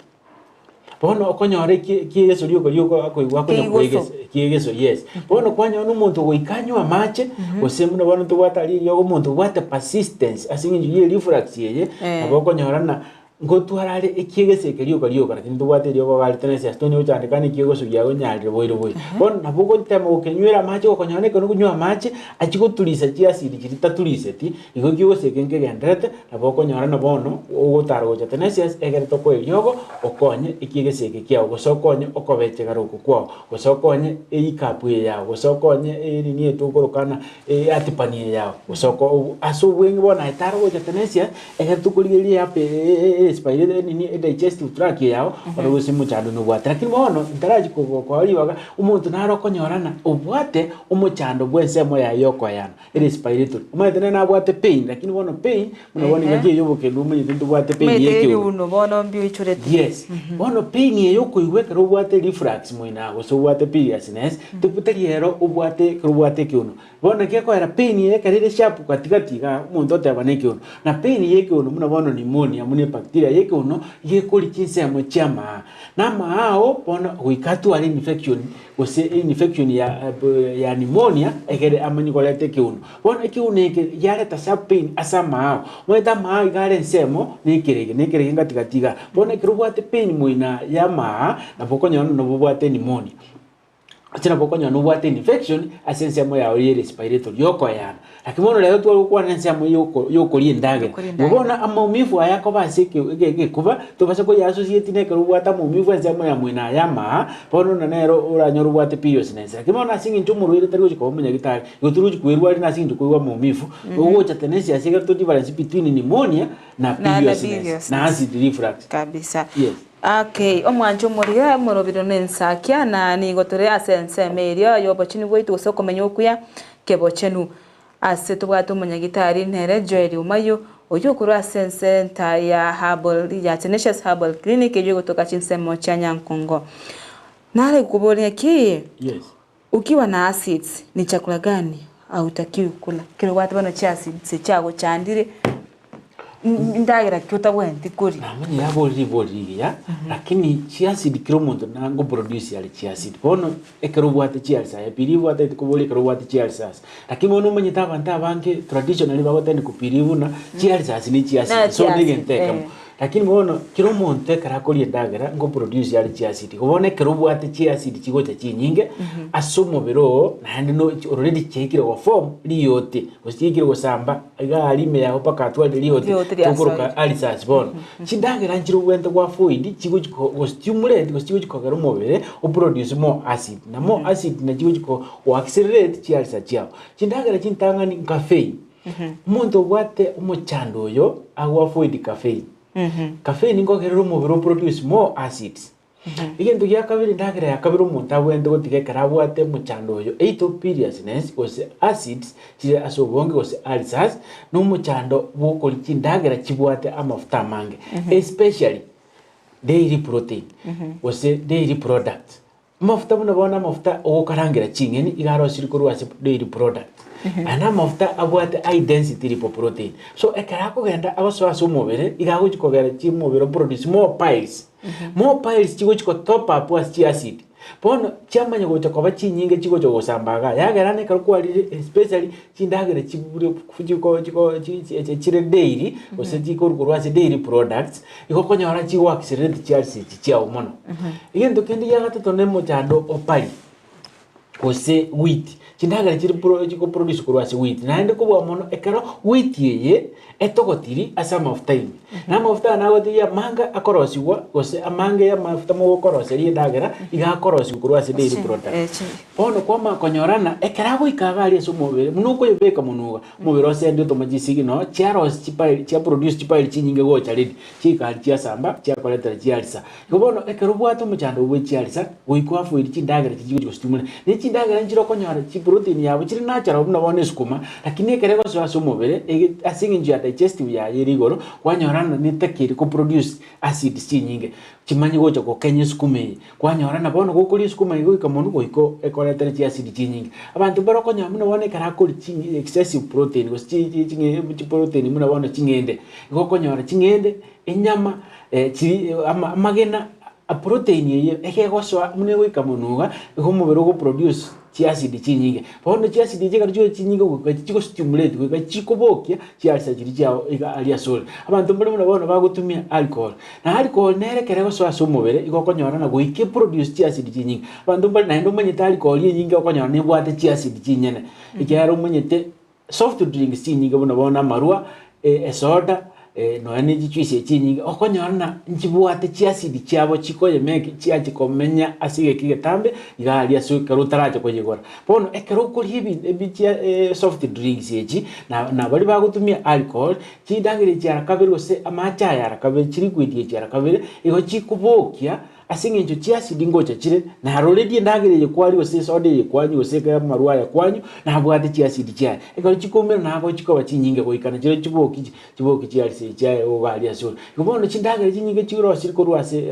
Bono okonyora eki ekiegeso rioka rioka akoigwa akonya Keigoso. koegesa ekiegeso yes. Bono kwanyora na omonto ogoika anywe amache, gose buna bono tobwate aria eriogo omonto obwate persistence ase eng'encho ye reflux eye, Eh. nabo okonyora ng'a ngotwara are ekiegeso eke rioka rioka lakini tobwate eriogo iga aria tenesia tonya gochandeka na ekiegeso kiago nyarire boire boire. Bono nabo ogotema gokenywera amache gokonyora na ekero okonywa amache, achia goturisa chiacid chiria taturiseti, Igo ekio eke nkegendererete, nabo okonyora na bono ogotara gocha Tenesias, egere tokoe eriogo, okonye ekiegesa eke kiao, gose okonye okobechegara oko kwao, gose okonye eikapu eye yao, gose okonye enini eye tokorokana eatipani eye yao, gose oko ase obweng'e bono aye tara gocha Tenesias, egere tokorigereria eapp espire enini edigestive tract eye yao, ore gose mochando nobwate. Lakini bono ntarachi kogokoa ribaga, omonto nare okonyora ng'a obwate omochando bw'ensemo yaye yokoeana. Ere respiratory. Omanyete nere nabwate pain, lakini bono pain, buna bono engaki eye y'obokendu omanyete ntobwate pain Omanyete y'ekeogo. ebiuno bono mbioichorete. Yes. Bono pain eye okoigwa ekero obwate reflux moino aa gose obwate periousness, tari ero obwate ekero obwate ekeono. Bono naki ekoera pain eye ekero ere sharp katikati igaa, omonto oteba na ekeono. Na pain ya ekeono buna bono pneumonia buna ebacteria. ebacteria ya ekeuno iga ekoria chinsemo chi'amaa. Na amaa ao bono goika atware infection gose infection ya ya pneumonia egere amanye koreta ekeuno. Bono ekeuno eke giareta sharp pain ase amaao, omanyete amaao iga are ensemo na ekerege, na ekerege ngati gati igaa. Bono ekero obwate pain moina ya amaa, nabo okonyora nabo obwate pneumonia. Gose nabo okonyora nobwate infection ase ensemo yao ye respiratory yokoeana. Lakini bono rero tware gokwana ensemo yoko yokoria endagera. Yokoria Igo endagera. bono amaumivu aya akoba ase eke eke egekuba, tobasa koya associate na ekero obwate amaumivu ensemo ya mwene aya amaa, bono na nero oranyore obwate periods na ense. Lakini bono ase eng'encho omorwaire tari gochia koba omonyagitari, igo tori gochia kwerwaria na ase eng'encho koigwa amaumivu, ogocha tenensi ase egere to difference between pneumonia na Na- na periods na ense, periods na acid reflux. Kabisa. Yes. Okay, omwancho omoria omorobiro nensakia, na nigo tore ase ensemo eria y'obochenu bwaito gose okomenya okuya kebochenu. Ase tobwate omonyagitari nere Joel Omayio, oyio okorwa ase ensenta ya Herbal ya Tenacious Herbal Clinic eyio egotoka chinsemo chia Nyankongo. Nare gokoboria ki? Yes. Ukiwa na acids ni chakula gani hautakiwi kula? Ekero obwate bono chiacids chiagochandire, ndagera ki otabwenereti koria? Namanya yaborire ribori rigiya, lakini chiacid kera omonto nango produce are chiacid. Bono ekero obwate chiulcer aye believe otagete koboria ekero obwate chiulcers. Lakini bono omanyete abanto abange traditionally bagotenda ko believe buna chiulcers ne chiacid, so Na ne egento chiacid, ekemo. eh. Lakini bono kera omonto ekero akoria endagera nko produce are chiacid. Igo bono ekero obwate chiacid chigocha chinyinge ase omobere oo naende no already chiaikire go form riote gose chiaikire gosamba iga aria ime yago mpaka atwarire riote Riote riasoire. tokoroka ulcers bono. Chindagera nchire obwenerete gwa avoid chigochi ko go stimulate gose chigochi kogera omobere o produce more acid na more acid nachi chigochi ko go accelerate chiulcer chiago. Chindagera chintang'ani caffeine. Omonto obwate omochando oyo ago avoid caffeine. Caffeine nkogerera omobere o produce more acids. Egento gia kabere endagera ya kabere omonto abwenerete gotiga ekero abwate omochando oyo either periousness gose acids chire ase obonge gose ulcers na omochando bwokoria chindagera chibwate amafuta amange especially dairy protein gose dairy products. Amafuta buna bono amafuta ogokarangera ching'eni iga arosirie korwa ase dairy product. Aya na amafuta abwate high density lipoprotein. So ekero akogenda agosoa ase omobere iga agochi kogera chimobere oproduce more piles. More piles chigochi ko top up ase chiacid. Bono chiamanya gocha koba chinyinge chigocha gosamba igaa. Yagera na ekero kwarire especially chindagera chibure chiko chiko chi chi chire dairy gose chikorwa korwa ase dairy products, igo okonyora chigo accelerate chialsi echi chiago mono. Egento kende gia gatato na omochando o barley gose wheat, chindagera chire pro chiko produce korwa ase wheat, naende kobua mono ekero wheat eye etogotiri ase amafuta ime, na amafuta aya nagotigia amange akorosiwa gose amange ya amafuta mogokoroseria endagera, iga akorosiwa korwa ase dairy products. Bono kwamanya konyorana, ekero agoika iga aria ase omobere, buna okoyobeka monwe iga, omobere osende otoma chisignal, chiarosia chipile chiaproduce chipile chinyinge gocha ready, chiaika aria chiasamba, chiakoretera chiarisa. Igo bono ekero obwate omochando bwe chiarisa, goika oavoid chindagera chiria chigochi gostimulate. Ne chindagera nchire okonyora chiprotein yabo chire natural buna bono esukuma, lakini ekero egosoa ase omobere, ege ase eng'encho ya digestive yaye ere igoro, kwanyora ng'a netakeire koproduce acids chinyinge, chimanye gocha gokenya esukuma eye. Kwanyora na bono gokoria esukuma eye goika monwe goika ekoretere chiacid chinyinge. Abanto mbare okonyora buna bono ekero akoria chi excessive protein gose chi chi ching'e chiprotein buna bono ching'ende, igo okonyora ching'ende, enyama chiri ama amagena protein eye egegosoa buna egoika monwe iga, igo omobere ogoproduce chiacid chinyinge. Bono chiacid echi ekero chigocha chinyinge goika chigostimulate goika chikobokia chiarisa chiria chiago iga aria asore. Abanto mbare buna bono bagotumia alcohol, na alcohol nere ekero egosoa ase omobere igo okonyora na goika eproduce chiacid chinyinge. Abanto mbare naende omanyete alcohol enyinge okonyora nebwate chiacid chinyene, ekiagera omanyete soft drinks chinyinge buna bono amarwa, esoda, nonya ne chijuice echi chinyinge, okonyora ng'a nchibwate chiacid chiabo chikoyemeki chiachi komenya ase egeka egetambe iga aria ase ekero otaracha koyegora. Bono ekero okoria ebi ebi chia soft drinks echi, na na baria bagotumia alcohol, chindagera echi ara kabere gose amache aya ara kabere chiliquid echi ara kabere, igo chikobokia Ase engencho chiasidi ngocha chire, na already endagera eye kwaria gose esoda eye kwanywa gose eke amarwa aya kwanywa nabwate chiasidi chiaye. Ekero chikoumera nago chikoba chinyinge goika nachirochio chiboki chi chiboki chiarisi echi chiaye iga aria ase ore. Igo bono chindagera chinyinge chirosire korwa ase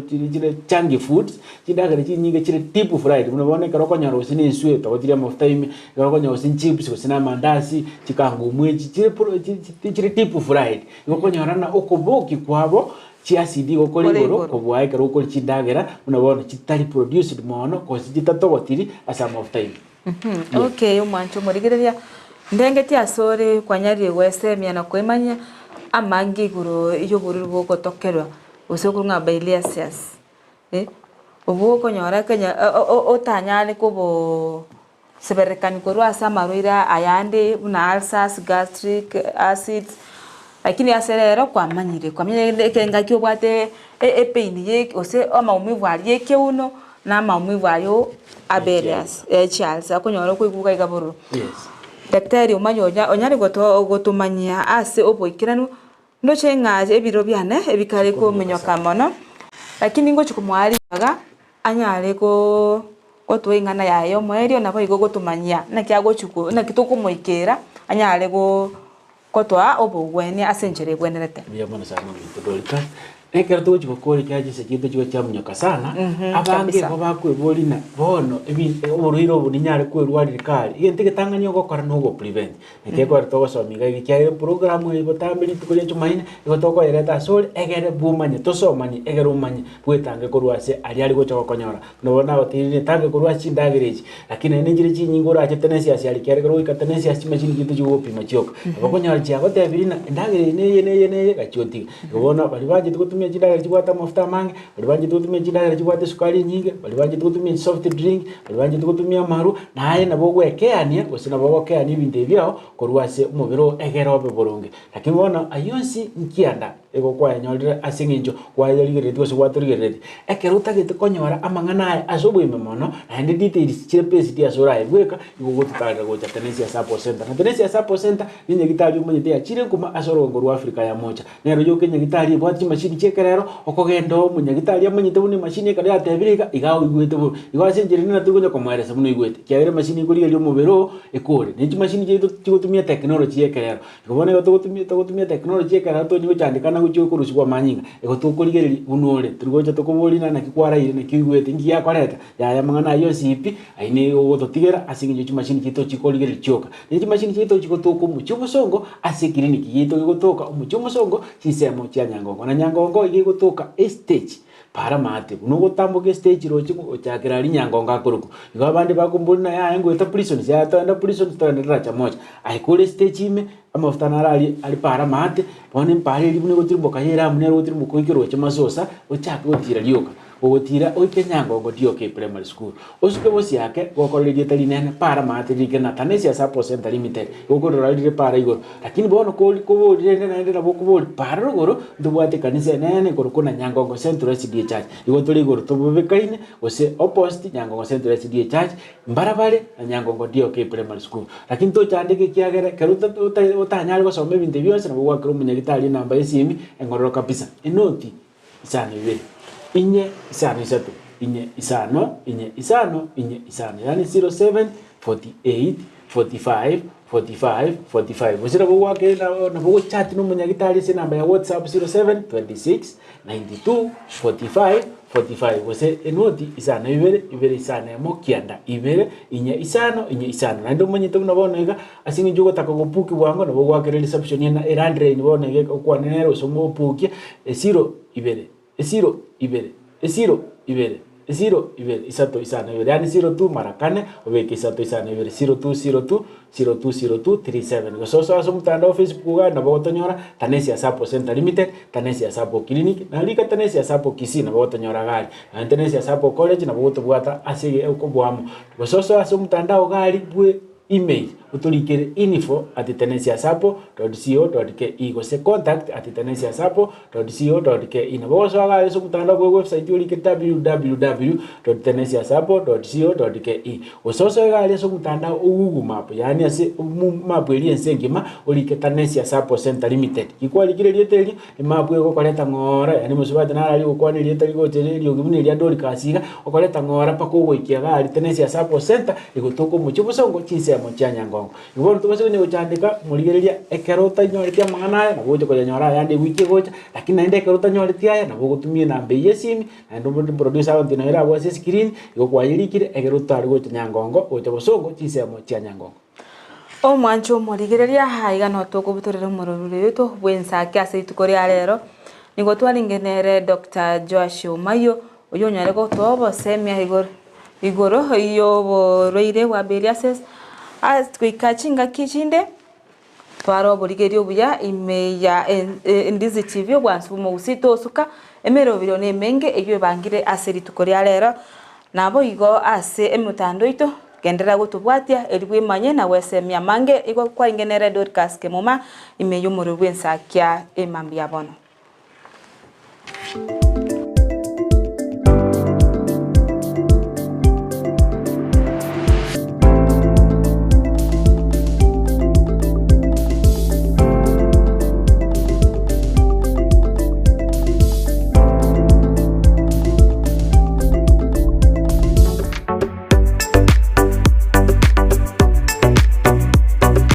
chire chire junky foods, chindagera chinyinge chire deep fried buna bono ekero okonyora gose na enswe etogotirie amafuta ime, ekero okonyora gose chips gose na amandasi, chikangumu echi chire pro chi chire deep fried, igo okonyora ng'a okobokia kwabo. Chiacid igo okore Kore igoro igoro. kobua ekero okoria chindagera buna bono chitari produced mono gose chitatogotiri ase amafuta ime. Mhm, okay omwancho omorigereria, ndengeti asore kwanyarire goesemia na koemanyia amange igoro y'oborwaire bogotokerwa gose okorwa ng'a biliasias eh, obwo okonyora kenya otanyare koboo seberekani korwa ase amarwaire ayande buna ulcers, gastric acids, lakini ase rero kwamanyire, kwamanyire ekero engaki obwate epain ye gose amaumivu aria ya ekeuno na amaumivu aywo abere ase echialsa okonyora okoigwa iga bororo. Yes. Daktari omanye onya onyare goto gotomanyia ase oboikeranu, ndoche ng'a ebiro biane ebikare kominyoka mono, lakini ngochi komoa ribaga anyare koo gotoa eng'ana yaye y'omoerio naboigo gotomanyia naki agochi ko naki tokomoikera anyare goo gotoa obogwenia ase enchera ebwenerete. Mbuya mono sana ominto Dorcas. Ekero togochi gokora ekiagera chinsa chiaito chigo chiamonyoka sana, abange Kabisa. igo bakweboria ng'a bono ebi oborwaire obo ninyare kwerwarire kare, egento egetang'ani ogokora na ogoprevent. Naki ekero togosoma iga iga ekiagera eprogram eye botambe rituko ria jumaine, igo tokoyereta asore egere bwomanye, tosomanie egere omanye bwetange korwa ase aria are gocha gokonyora. Buna bono nagotebirie netange korwa ase chindagera echi, lakini naende nchire chinyinge orache tenensiasi aria ekiagera ekero goika tenensiasi chimachini chiaito chigogopima chioka. Nabo okonyora chiagotebirie ng'a endagera eye neye neye neye gachia otige. Igo bono baria banchete gotumia chindagera chibwate amafuta amange, baria banchete gotumia chindagera chibwate esukari enyinge, baria banchete gotumia chisoft drink, baria banchete gotumia amarwa, naye nabo ogwekeania gose nabo ogokeania ebinto ebi biago korwa ase omobere oo egere obe boronge. Lakini bono ayio onsi nkianda igo kwayanyorire ase eng'encho kwayarigereretie gose gwatorigereretie. Ekero otagete konyora amang'ana aya ase oboime mono, naende details chire based ase oraye bweka, igo ogototarera gocha Tenesia Sacco Centre. Na Tenesia Sacco Centre, nenyagitari omanyete yachire nkuma ase orogongo rwa Africa ya mocha. Nero yoka enyagitari ebwate chimashini chi'ekerero, okogenda oo omonyagitari amanyete buna emashini ekero yatebire iga, iga oigwete bobe. Igo ase enchera ende natari konya komoeresa buna oigwete, ekiagera emashini ekorigereria omobere oo, ekore. Ne chimashini chiaito chigotumia technology y'ekerero. Igo bono igo togotumia togotumia technology y'ekerero tonya gochandekana gochia okorusigwa amanyinga, igo tokorigereria buna ore, tori gocha tokoboria ng'a naki kwaraire, naki oigwete, nki giakoreta, yaya amang'ana ayio onsi pi, ayio nigo ogototigera ase eng'encho chimashini chiaito chikorigereria chioka. Ne chimashini chiaito chigotoka omochie obosongo ase eclinic yaito gegotoka omochie omosongo chinsemo chia Nyangongo. Na Nyangongo iga egotoka estage para maate buna ogotamboka estage roche gochakera aria Nyangongo akorokwa. Igo abande bakomboria ng'a yaya ngoeta prisons, yaya toenda prisons toenda daraja moja. Aye kore estage ime amafuta naro aria are para maate, bono empara eria buna egotirimboka ya eramu nero ogotirimboka oike roche masosa ochake gotira rioka. Ogotira oike Nyangongo DOK Primary School. Osuke bosio ake gokorera erieta rinene para maate ririke na Tanesia Sacco Centre Limited gokorora rire para igoro. Lakini bono kori kobori rende naende nabo okobori para rogoro ntobwate ekanisa enene ekorokwa na Nyangongo Central SDA Church. Igo tore igoro tobobekaine gose opposite Nyangongo Central SDA Church mbarabare na Nyangongo DOK Primary School. Lakini tochandeke ekiagera ekero otanyare gosoma ebinto ebi bionsi nabo gwakera omonyagitari enamba ya esimi engororo kabisa. Enoti. Isano ibere, inye isano isato, inye isano, inye isano, inye isano, yaani 07 48 45 45 45. Gose nabo gwakere nabo nabo ogochati na omonyagitari ase enamba ya WhatsApp 07 26 92 45 45 gose enoti isano ibere, ibere isano emo kianda ibere, inye isano, inye isano. Naende omanyete buna bono iga, ase eng'encho ogotaka gobuki bwango nabo ogwakera reception ena elandline bono iga okwane nere gose omobukie Esiro ibere, esiro ibere, esiro ibere, esiro ibere, isato isano ibere, yaani siro tu mara kane, obeke isato isano ibere, siro tu, siro tu, siro tu, siro tu, three seven. Gose osoe ase omotandao o Facebook igaa nabo ogotonyora, Tanesia Sacco Centre Limited, Tanesia Sacco Clinic, na rika Tanesia Sacco Kisii nabo ogotonyora iga aria. Naende Tanesia Sacco College nabo ogotobwata ase okoboamo. Gose osoe ase omotandao iga aria bwe. Email, otorikere info at tenesiasapo dot co dot ke gose contact at tenesiasapo dot co dot ke. Nabo ogosoa iga ase omotandao bwe website orike www dot tenesiasapo dot co dot ke. Gose osoe iga aria ase omotandao o Google map yaani ase map eria ense engima orike Tanesia Sacco Centre Limited. Gikwarikire erieta erio, Emapu egokoreta ng'ora, yaani mosubati naro aria ogokwana erieta rigocha eriogi buna eria Dorcas iga, okoreta ng'ora mpaka ogoikia iga aria Tenesia Sacco Centre, egotoka omochie obosongo chinsemo chia Nyangongo. Igo bono tobase konya gochandeka morigereria ekero otanyoreti amang'ana aya nabo ogocha koyanyora ayande ewiki egocha, lakini naende ekero otanyoreti aya nabo ogotumia enamba eyio ya esimi, naende obo producer agotiga noyo erabwo ase escreen, igo kwayerikire ekero otare gocha Nyangongo gocha bosongo chinsemo chia Nyangongo. Omwancho omorigereria, aiga notokobutorera omorobiri oito bw'ensake ase rituko ria rero. Nigo twarenge nere Doctor Joash Omayio, oyio onyare gotoa obosemia igoro igoro y'oborwaire bwa Biliasis, ase goika chingaki chinde tware oborigereria obuya ime ya Ndizi TV obwansu bw'omogusii tosuka emerobio na emenge eyio ebangire ase rituko ria rero. Naboigo ase emotando oito genderera gotobwatia erio bwemanye na gwesemia amange igo kwarenge nere Dorcas Kemuma ime y'omorero bw'ensakia emambia bono.